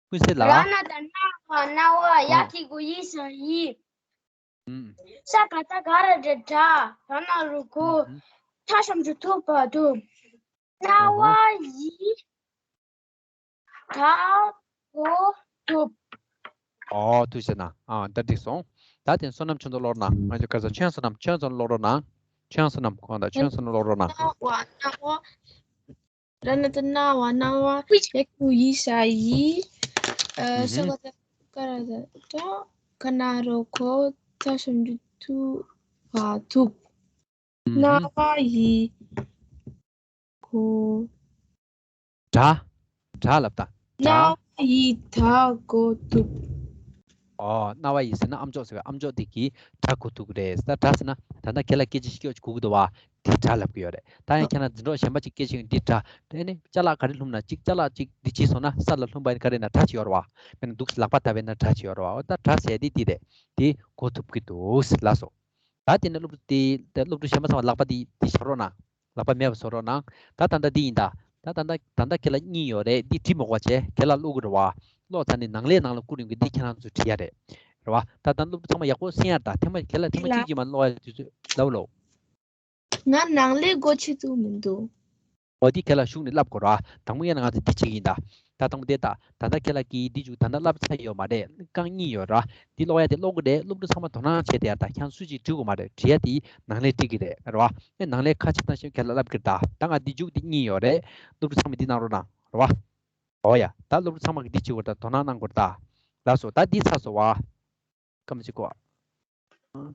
ཀུན་གསལ་ལགས། ར་ན་བཏགས་རྣ། བ་རྣ་བ། ཡ་གི་གུ་ཡི་ས་ཡིད། ཨུམ། ས་ག་བཏགས་སྒ་ར་བཏགས་སྒྲ། ག་ན་རོ་གོ། ཨུམ། ད་ཞབས་ཀྱུ་ཐུ་བ་ཐུབ། རྣ་བ་ཡིས། སྒྲ་གོ་ཐུབ། ཨོ། ཐུགས་རྗེ་གནང་། ཨ། ད་འགྲིག་སོང་། ད་དེ་བསོད་ནམས་ཆོས་མཛོད་ཀློག་རོགས་གནང་། ང་ཚོ་ག་ས་ཆོས་དབྱངས་བསོད་ནམས། ཆོས་དབྱངས་བསོད་ནམས་ཀློག་རོགས་གནང་། ཆོས་དབྱངས་བསོད་ནམས་ཁོང་དང་། ཆོས་དབྱངས་བསོད་ནམས་ཀློག་རོགས་གནང་། ར་ན་བཏགས་རྣ། བ་རྣ་བ། ཡ་གི་གུ་ཡི་ས་ཡིད། ཨ། ཨུ་ཧུམ། ས་ག་བཏགས་སྒ་ར་བཏགས་སྒྲ། ག་ན་རོ་གོ། ད་ཞབས་ཀྱུ་ཐུ་བ་ཐུབ། ཨུ་ཧུམ། རྣ་བ་ཡིས། གོ། སྒྲ། སྒྲ་ལབ་ད། སྒྲ། རྣ་བ་ཡིས་སྒྲ་གོ་ཐུབ། ཨོ། རྣ་བ་ཡིས་ཟེར་ན་ཨ་མཆོག་ཟེར་བའི་ཨ་མཆོག་དེ་གིས་སྒྲ་གོ་ཐུབ་ཀྱི་རེད། ད་སྒྲ་ཟེར་ན་ད་ལྟ་ཁྱེད་ལ་སྐད་ཆ་ཞིག་སྐྱོག་ཅིག་གོ་གི་འདུག་བ། དེ་སྒྲ་ལབ་ཀྱི་ཡོད་རེད། ད་ཡང་ཁྱེད་རང་འཛིན་གྲོགས་གཞན་པ་ཅིག་སྐད་ཆ་འདི་སྒྲ། དེ་ནི་ཅ་ལག་ག་རེ་ལྷུང་ན་ཅིག་ཅ་ལག་ཅིག་འདི་བྱས་སོང་ན་ས་ལ་ལྷུང་བ་ཡིན། ག་རེ་ན་སྒྲ་ཅིག་ཡོད་རེད་བ། དཔེར་ན་འདུག་ལག་པ་བརྡབས་པ་ཡིན་ན་སྒྲ་ཅིག་ཡོད་རེད་བ། འོ་ད་སྒྲ་ཟེར་དེ་འདི་རེད། དེ་གོ་ཐུབ་ཀྱི་འདུག་ལགས་སོ། ད་དེ་ནས་སློབ་ཕྲུག་དེ་ད་སློབ་ཕྲུག་གཞན་པ་ཚང་མ་ལག་པ་དེ་དེ་བཞག་རོགས་གནང་། ལག་པ་མེད་པ་བཟོ་རོགས་གནང་། ད་ད་ལྟ་འདི་ཡིན་ད། ད་ད་ལྟ་ད་ལྟ་ཁྱེད་ལ་གཉིས་ཡོད་རེད། འདི་བྲིས་མ་དགོས་པ་བྱས། ཁྱེད་ལ་ཀློག་གི་རེད་བ། ཀློག་ཚར་ནས་ནང་ལས་ནང་ལ་བསྐུར་ཡོང་གི། འདི་ཁྱེད་རང་ཚོས་བྲིས་ཡ་རེད། རེད་བ། ད་ད་སློབ་ཕྲུག་ཚང་མ་ཡག་པོ་གསན་ཡ་རེད་ད། ཐེངས་མ་ཁྱེད་ལ་ཐེངས་མ་གཅིག་གཅིག་མ་ཀློག་ཡ་དུས་ཚོད་ལབ་ལོ། ང་ནང་ལས་སྒོ་ཕྱེ་ཐུབ་མི་འདུག་འོ་འདི་ཁྱེད་ལ་གཞུག་ནས་ལབ་དགོས་ར། དང་པོ་ཡིན་ན་ང་ཚོ་འདི་བྱེད་ཀྱི་ཡིན་ད། ད་དང་པོ་དེ་ད། ད་ལྟ་ཁྱེད་ལ་གིས་འདི་བཅུག་ད་ལྟ་བསླབ་ཚར་ཡོད་མ་རེད། རྐང་གཉིས་ཡོད་ར། འདི་ཀློག་ཡ་དེ་ཀློག་གི་རེད། སློབ་ཕྲུག་ཚང་མ་དོ་སྣང་བྱས་ཏེ་ཡ། ད་ཁྱེད་རང་སུ་གཅིག་འབྲི་དགོས་མ་རེད། འབྲི་ཡ་དེ་ནང་ལས་འབྲི་གི་རེད། རེད་བ། ཨེ་ནང་ལས་ཁ་ཕྱེ་བཏང་ཤེས། ཁྱེད་ལ་ལབ་གི་རེད་ད། ད་ང་འདི་བཅུག་འདི་གཉིས་ཡོད་རེད། སློབ་ཕྲུག་ཚང་མ་འདི་གནང་རོགས་གནང་། རེད་བ། འོ་ཡ། ད་སློབ་ཕྲུག་ཚང་མ་གིས་འདི་བྱེད་དགོས་རེད་ད། དོ་སྣང་གནང་དགོས་རེད་ད། ལགས་སོ། ད་འདི་ཚར་སོང་བ། སྐར་མ་གཅིག་གོ།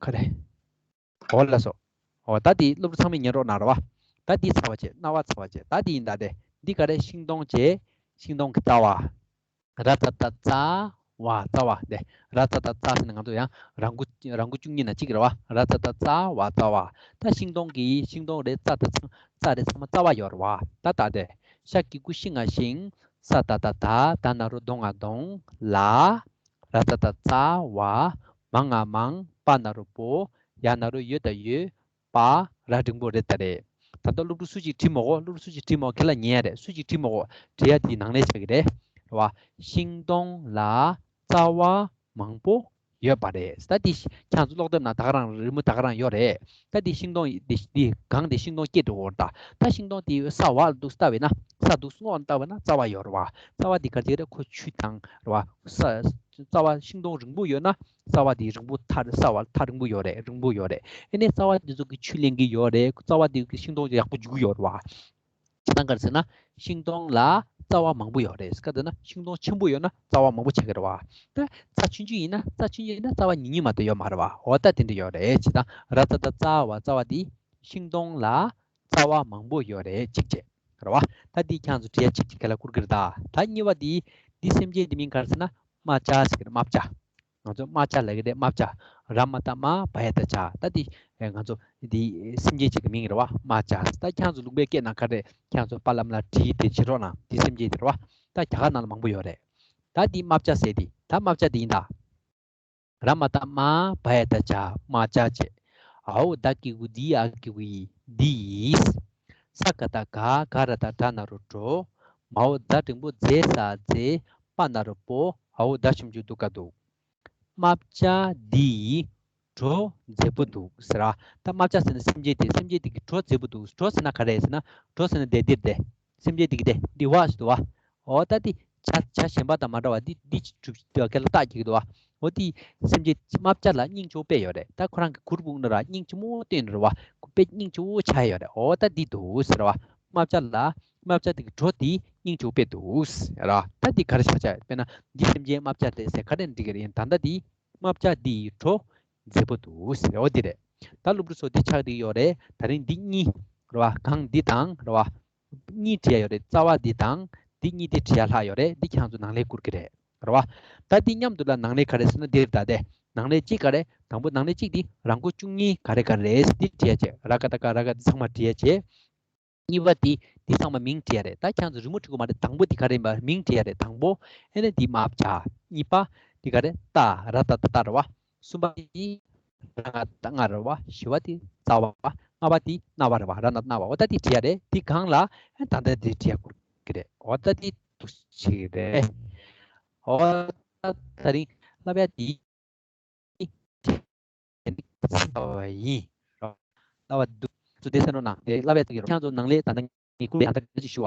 ག་རེ། འོ་ལགས་སོ། འོ་ད་འདི་སློབ་ཕྲུག་ཚང་མས་ཉན་རོགས་གནང་། རེད་བ། ད་འདི་ཚར་བ་བྱས། རྣ་བ་ཚར་བ་བྱས། ད་འདི་ཡིན་ད། དེ་འདི་ག་རེ། ཤིང་སྡོང་བྱས། ཤིང་སྡོང་གི་རྩ་བ། ར་ཙ་ཏ་ཙ་བ། རྩ་བ་དེ། ར་ཙ་ཏ་ཙ་ཟེར་ན་ང་ཚོ་ཡང་ར་མགོ་ར་མགོ་བཅུ་གཉིས་ན་གཅིག་རེད་བ། ར་ཙ་ཏ་ཙ་བ། རྩ་བ། ད་ཤིང་སྡོང་གི་ཤིང་སྡོང་རེད། རྩ་དང་ཚང་རྩ་རེད། ཚང་མ་རྩ་བ་ཡོད་རེད་བ། ད་ད་དེ། ཤ་གི་གུ་ཤི་ང་ཤིང་། ས་ད་བཏགས་སྡ། ད་ན་རོ་སྡོ་ང་སྡོང་། ལ། ར་ཙ་ཏ་ཙ་བ། མ་ང་མང་། པ་ན་རོ་པོ། ཡ་ན་རོ་ཡོ་ད་ཡོད། པ། ར་འགྲེང་བུ་རེད་ད་རེད། ད་ལྟ་སློབ་ཕྲུག་སུ་གཅིག་བྲིས་མ་དགོས། སློབ་ཕྲུག་སུ་གཅིག་བྲིས་མ་དགོས། ཁྱེད་ལ་ཉན་ཡ་རེད། སུ་གཅིག་བྲིས་མ་དགོས། བྲིས་ཡ་དེ་ནང་ལས་བྱ་གི་རེད། རེད་བ། ཤིང་སྡོང་ལ་རྩ་བ་མང་པོ་ཡོད་པ་རེད། ད་འདི་ཁྱེད་ཚོ་ཀློག་དེབ་ནང་ད་ག་རང་རི་མོ་ད་ག་རང་ཡོད་རེད། ད་འདི་ཤིང་སྡོང་འདི་འདི་གངས་འདི་ཤིང་སྡོང་སྐྱེས་འགྲོ་གི་རེད་ད། ད་ཤིང་སྡོང་དེ་ས་བ་ལ་འདུག་ལྟ་བས་ན། ས་འདུག་སྔོག་ལྟ་བས་ན་རྩ་བ་ཡོད་རེད་བ། རྩ་བ་འདི་ག་ཅིག་རེད། ཁོ་ཆུ་དང་རེད་བ། ས་རྩ་བ་ཤིང་སྡོང་རིང་པོ་ཡོད་ན་རྩ་བ་འདི་རིང་པོ་ཐག་ས་བ་ཐག་རིང་པོ་ཡོད་རེད། རིང་པོ་ཡོད་རེད། ཨེ་ནས་རྩ་བ་འདི་ཚོ་གི་ཆུ་ལེན་གི་ཡོད་རེད། རྩ་བ་འདི་གི་ཤིང་སྡོང་ཡག་པོ་འཇུ་གི་ཡོད་རེད་བ། བྱེད་སྟངས་ག་རེ་ཟེར་ན། ཤིང་སྡོང་ལ་ རྩ་བ་མང་པོ་ཡོད་རེད། ག་དེ་ན་ཤིང་སྡོང་ཆེན་པོ་ཡོད་ན་རྩ་བ་མང་པོ་ཆགས་ཀྱི་རེད་བ། ད་རྩ་ཆུང་ཆུང་ཡིན་ན་རྩ་ཆུང་ཆུང་ཡིན་ན་རྩ་བ་ཉུང་ཉུང་མ་གཏོགས་ཡོད་མ་རེད་བ། འོ་ད་དེ་འདྲ་ཡོད་རེད། བྱས་ཙང་ར་ཙ་ད་རྩ་བ་རྩ་བ་དེ་ཤིང་སྡོང་ལ་རྩ་བ་མང་པོ་ཡོད་རེད་གཅིག་བྱས། རེད་བ། ད་འདི་ཁྱེད་ཚོ་བྲིས་ཡ་གཅིག་གཅིག་ག་ལ་བསྐུར་གི་རེད་ད། ད་གཉིས་པ་འདི། འདི་སེམས་ཅན་འདི་མིང་ག་རེ་ཟེར་ན་རྨ་བྱ་ཟེར་གི་རེད། རྨ་བྱ། ང་ཚོ་རྨ་བྱ་ལབ་ཀྱི་རེད། རྨ་བྱ། ར་མ་བཏགས་རྨ་བ་ཡ་བཏགས་བྱ། ད་འདི་ང་ཚོ་འདི་སེམས་ཅན་གཅིག་གི་མིང་རེད་བ། རྨ་བྱ། ད་ཁྱེད་ཚོ་ལུང་པའི་སྐད་ནང་ག་རེ། ཁྱེད་ཚོ་པ་ལམ་ལ་བྲིས་ཏེ་བྱེད་རོགས་གནང་། འདི་སེམས་ཅན་འདི་རེད་བ། ད་རྒྱ་གར་ནང་ལ་མང་པོ་ཡོད་རེད། ད་འདི་རྨ་བྱ་ཟེར་འདི། ད་རྨ་བྱ་འདི་ཡིན་ད། ར་མ་བཏགས་རྨ་བ་ཡ་བཏགས་བྱ། རྨ་བྱ་བྱས། འའོ་ད་གི་གུ་འདི་ཨ་གི་གུ་ཡི་འདི་ཡིས། ས་ག་བཏགས་སྒ་ག་ར་བཏགས་སྒྲ་ན་རོ་སྒྲོ། མའོ་ཛ་འགྲེང་བུ་མཛེ་ས་མཛེས། པ་ན་རོ་པོ། འའོ་ད་ཞབས་ཀྱུ་འདུག་ག་འདུག་རྨ་བྱ་འདི་ཡི་བྲོ་མཛེས་པོ་འདུག་ཟེར་བ། ད་རྨ་བྱ་ཟེར་ན་སེམས་ཅན་དེ། སེམས་ཅན་དེ་གི་བྲོ་མཛེས་པོ་འདུག་བྲོ་ཟེར་ན་ག་རེ་ཟེར་ན། བྲོ་ཟེར་ན་དེ་འདིར་དེ། སེམས་ཅན་དེ་གི་དེ་འདི་བ་ཞིག་འདུག་བ། འོ་ད་འདི་བྱ་བྱ་གཞན་པ་དང་མ་འདྲ་བ་འདི་འདི་གྲུབ་ཀྱི་འདུག་ག་ལ་བཏགས་ཀྱི་འདུག་བ། འོ་འདི་སེམས་ཅན་རྨ་བྱ་ལ་སྙིང་རྗེ་པོ་དཔེ་ཡོད་རེད། ད་ཁོ་རང་གི་གུར་སྤུངས་ན་ར་སྙིང་རྗེ་མོ་བསྟན་རེད་བ། དཔེ་སྙིང་རྗེ་པོ་ཆགས་ཡོད་རེད། འོ་ད་འདི་འདུག་ཟེར་བ། རྨ་བྱ་ལ་རྨ་བྱ་དེ་གི་བྲོ་དེ་སྙིང་རྗེ་པོ་དཔེ་འདུག་ཟེར་བ། ད་འདི་ག་རེ་ཆགས་ཆགས་ཡོད། དཔེར་ན་འདི་སེམས་ཅན་རྨ་བྱ་རེད་ཟེར་ག་རེ་འགྲིག་གི་རེད། ཡིན་ད་ལྟ་འདི་རྨ་བྱ་འདི་ཡི་བྲོ་མཛེས་པོ་འདུག་ཟེར། འོ་འདི་རེད། ད་སློབ་ཕྲུག་ཚོ་འདི་ཆགས་བསྡད་ཡོད་རེད། ད་རིང་འདི་གཉིས་རེད་བ། གང་འདི་དང་རེད་བ། གཉིས་བྲིས་ཡ་ཡོད་རེད། རྩ་བ་འདི་དང་འདི་གཉིས་འདི་བྲིས་ཡ་ལྷག་ཡོད་རེད། འདི་ཁྱེད་ཚོ་ནང་ལས་བསྐུར་གི་རེད། རེད་བ། ད་འདི་མཉམ་དུ་ལ་ནང་ལས་ག་རེ་ཟེར་ན་འདིར་ད་དེ། ནང་ལས་གཅིག་ག་རེ། དང་པོ་ནང་ལས་གཅིག་འདི་རང་མགོ་བཅུ་གཉིས་ག་རེ་ག་རེ་རེད་འདི་བྲིས་ཡ་བྱས། ར་ག་བཏགས་རྐ་ར་ག་འདི་ཚང་མ་བྲིས་ཡ་བྱས། གཉིས་པ་འདི་འདི་ཚང་མ་མིང་བྲིས་ཡ་རེད། ད་ཁྱེད་ཚོ་རི་མོ་བྲིས་དགོས་མ་རེད། དང་པོ་འདི་ག་རེ་ཡིན་པ་མིང་བྲིས་ཡ་རེད། དང་པོ་ཨེ་ནས་འདི་རྨ་བྱ། གཉིས་པ་འདི་ག་རེ། རྟ། ར་བཏགས་རྟ་རེད་བ། གསུམ་པ་འདི་ར་ང་བཏགས་རྔ་རེད་བ། བཞི་པ་འདི་རྩ་བ། ལྔ་པ་འདི་རྣ་བ་རེད་བ། ར་ན་རྣ་བ། འོ་ད་འདི་བྲིས་ཡ་རེད། འདི་སྒང་ལ་ཨེ་ད་ལྟ་འདི་བྲིས་ཡ་དགོས་ཀྱི་རེད། འོ་ད་འདི་འདུག་ཅིག་རེད། འོ་ད་ད་རིང་བསླབ་ཡ་འདི་ཚར་བ་ཡིན། ལབ་པ་འདུག་ཚུལ་དེ་གསན་རོགས་གནང་། དེ་བསླབ་པའི་ཚིག་གི་རོགས། ཁྱེད་ཚོ་ནང་ལས་ད་ལྟ་ངས་བསྐུར་ཡང་དག་ཅིག་ཞུ་བ།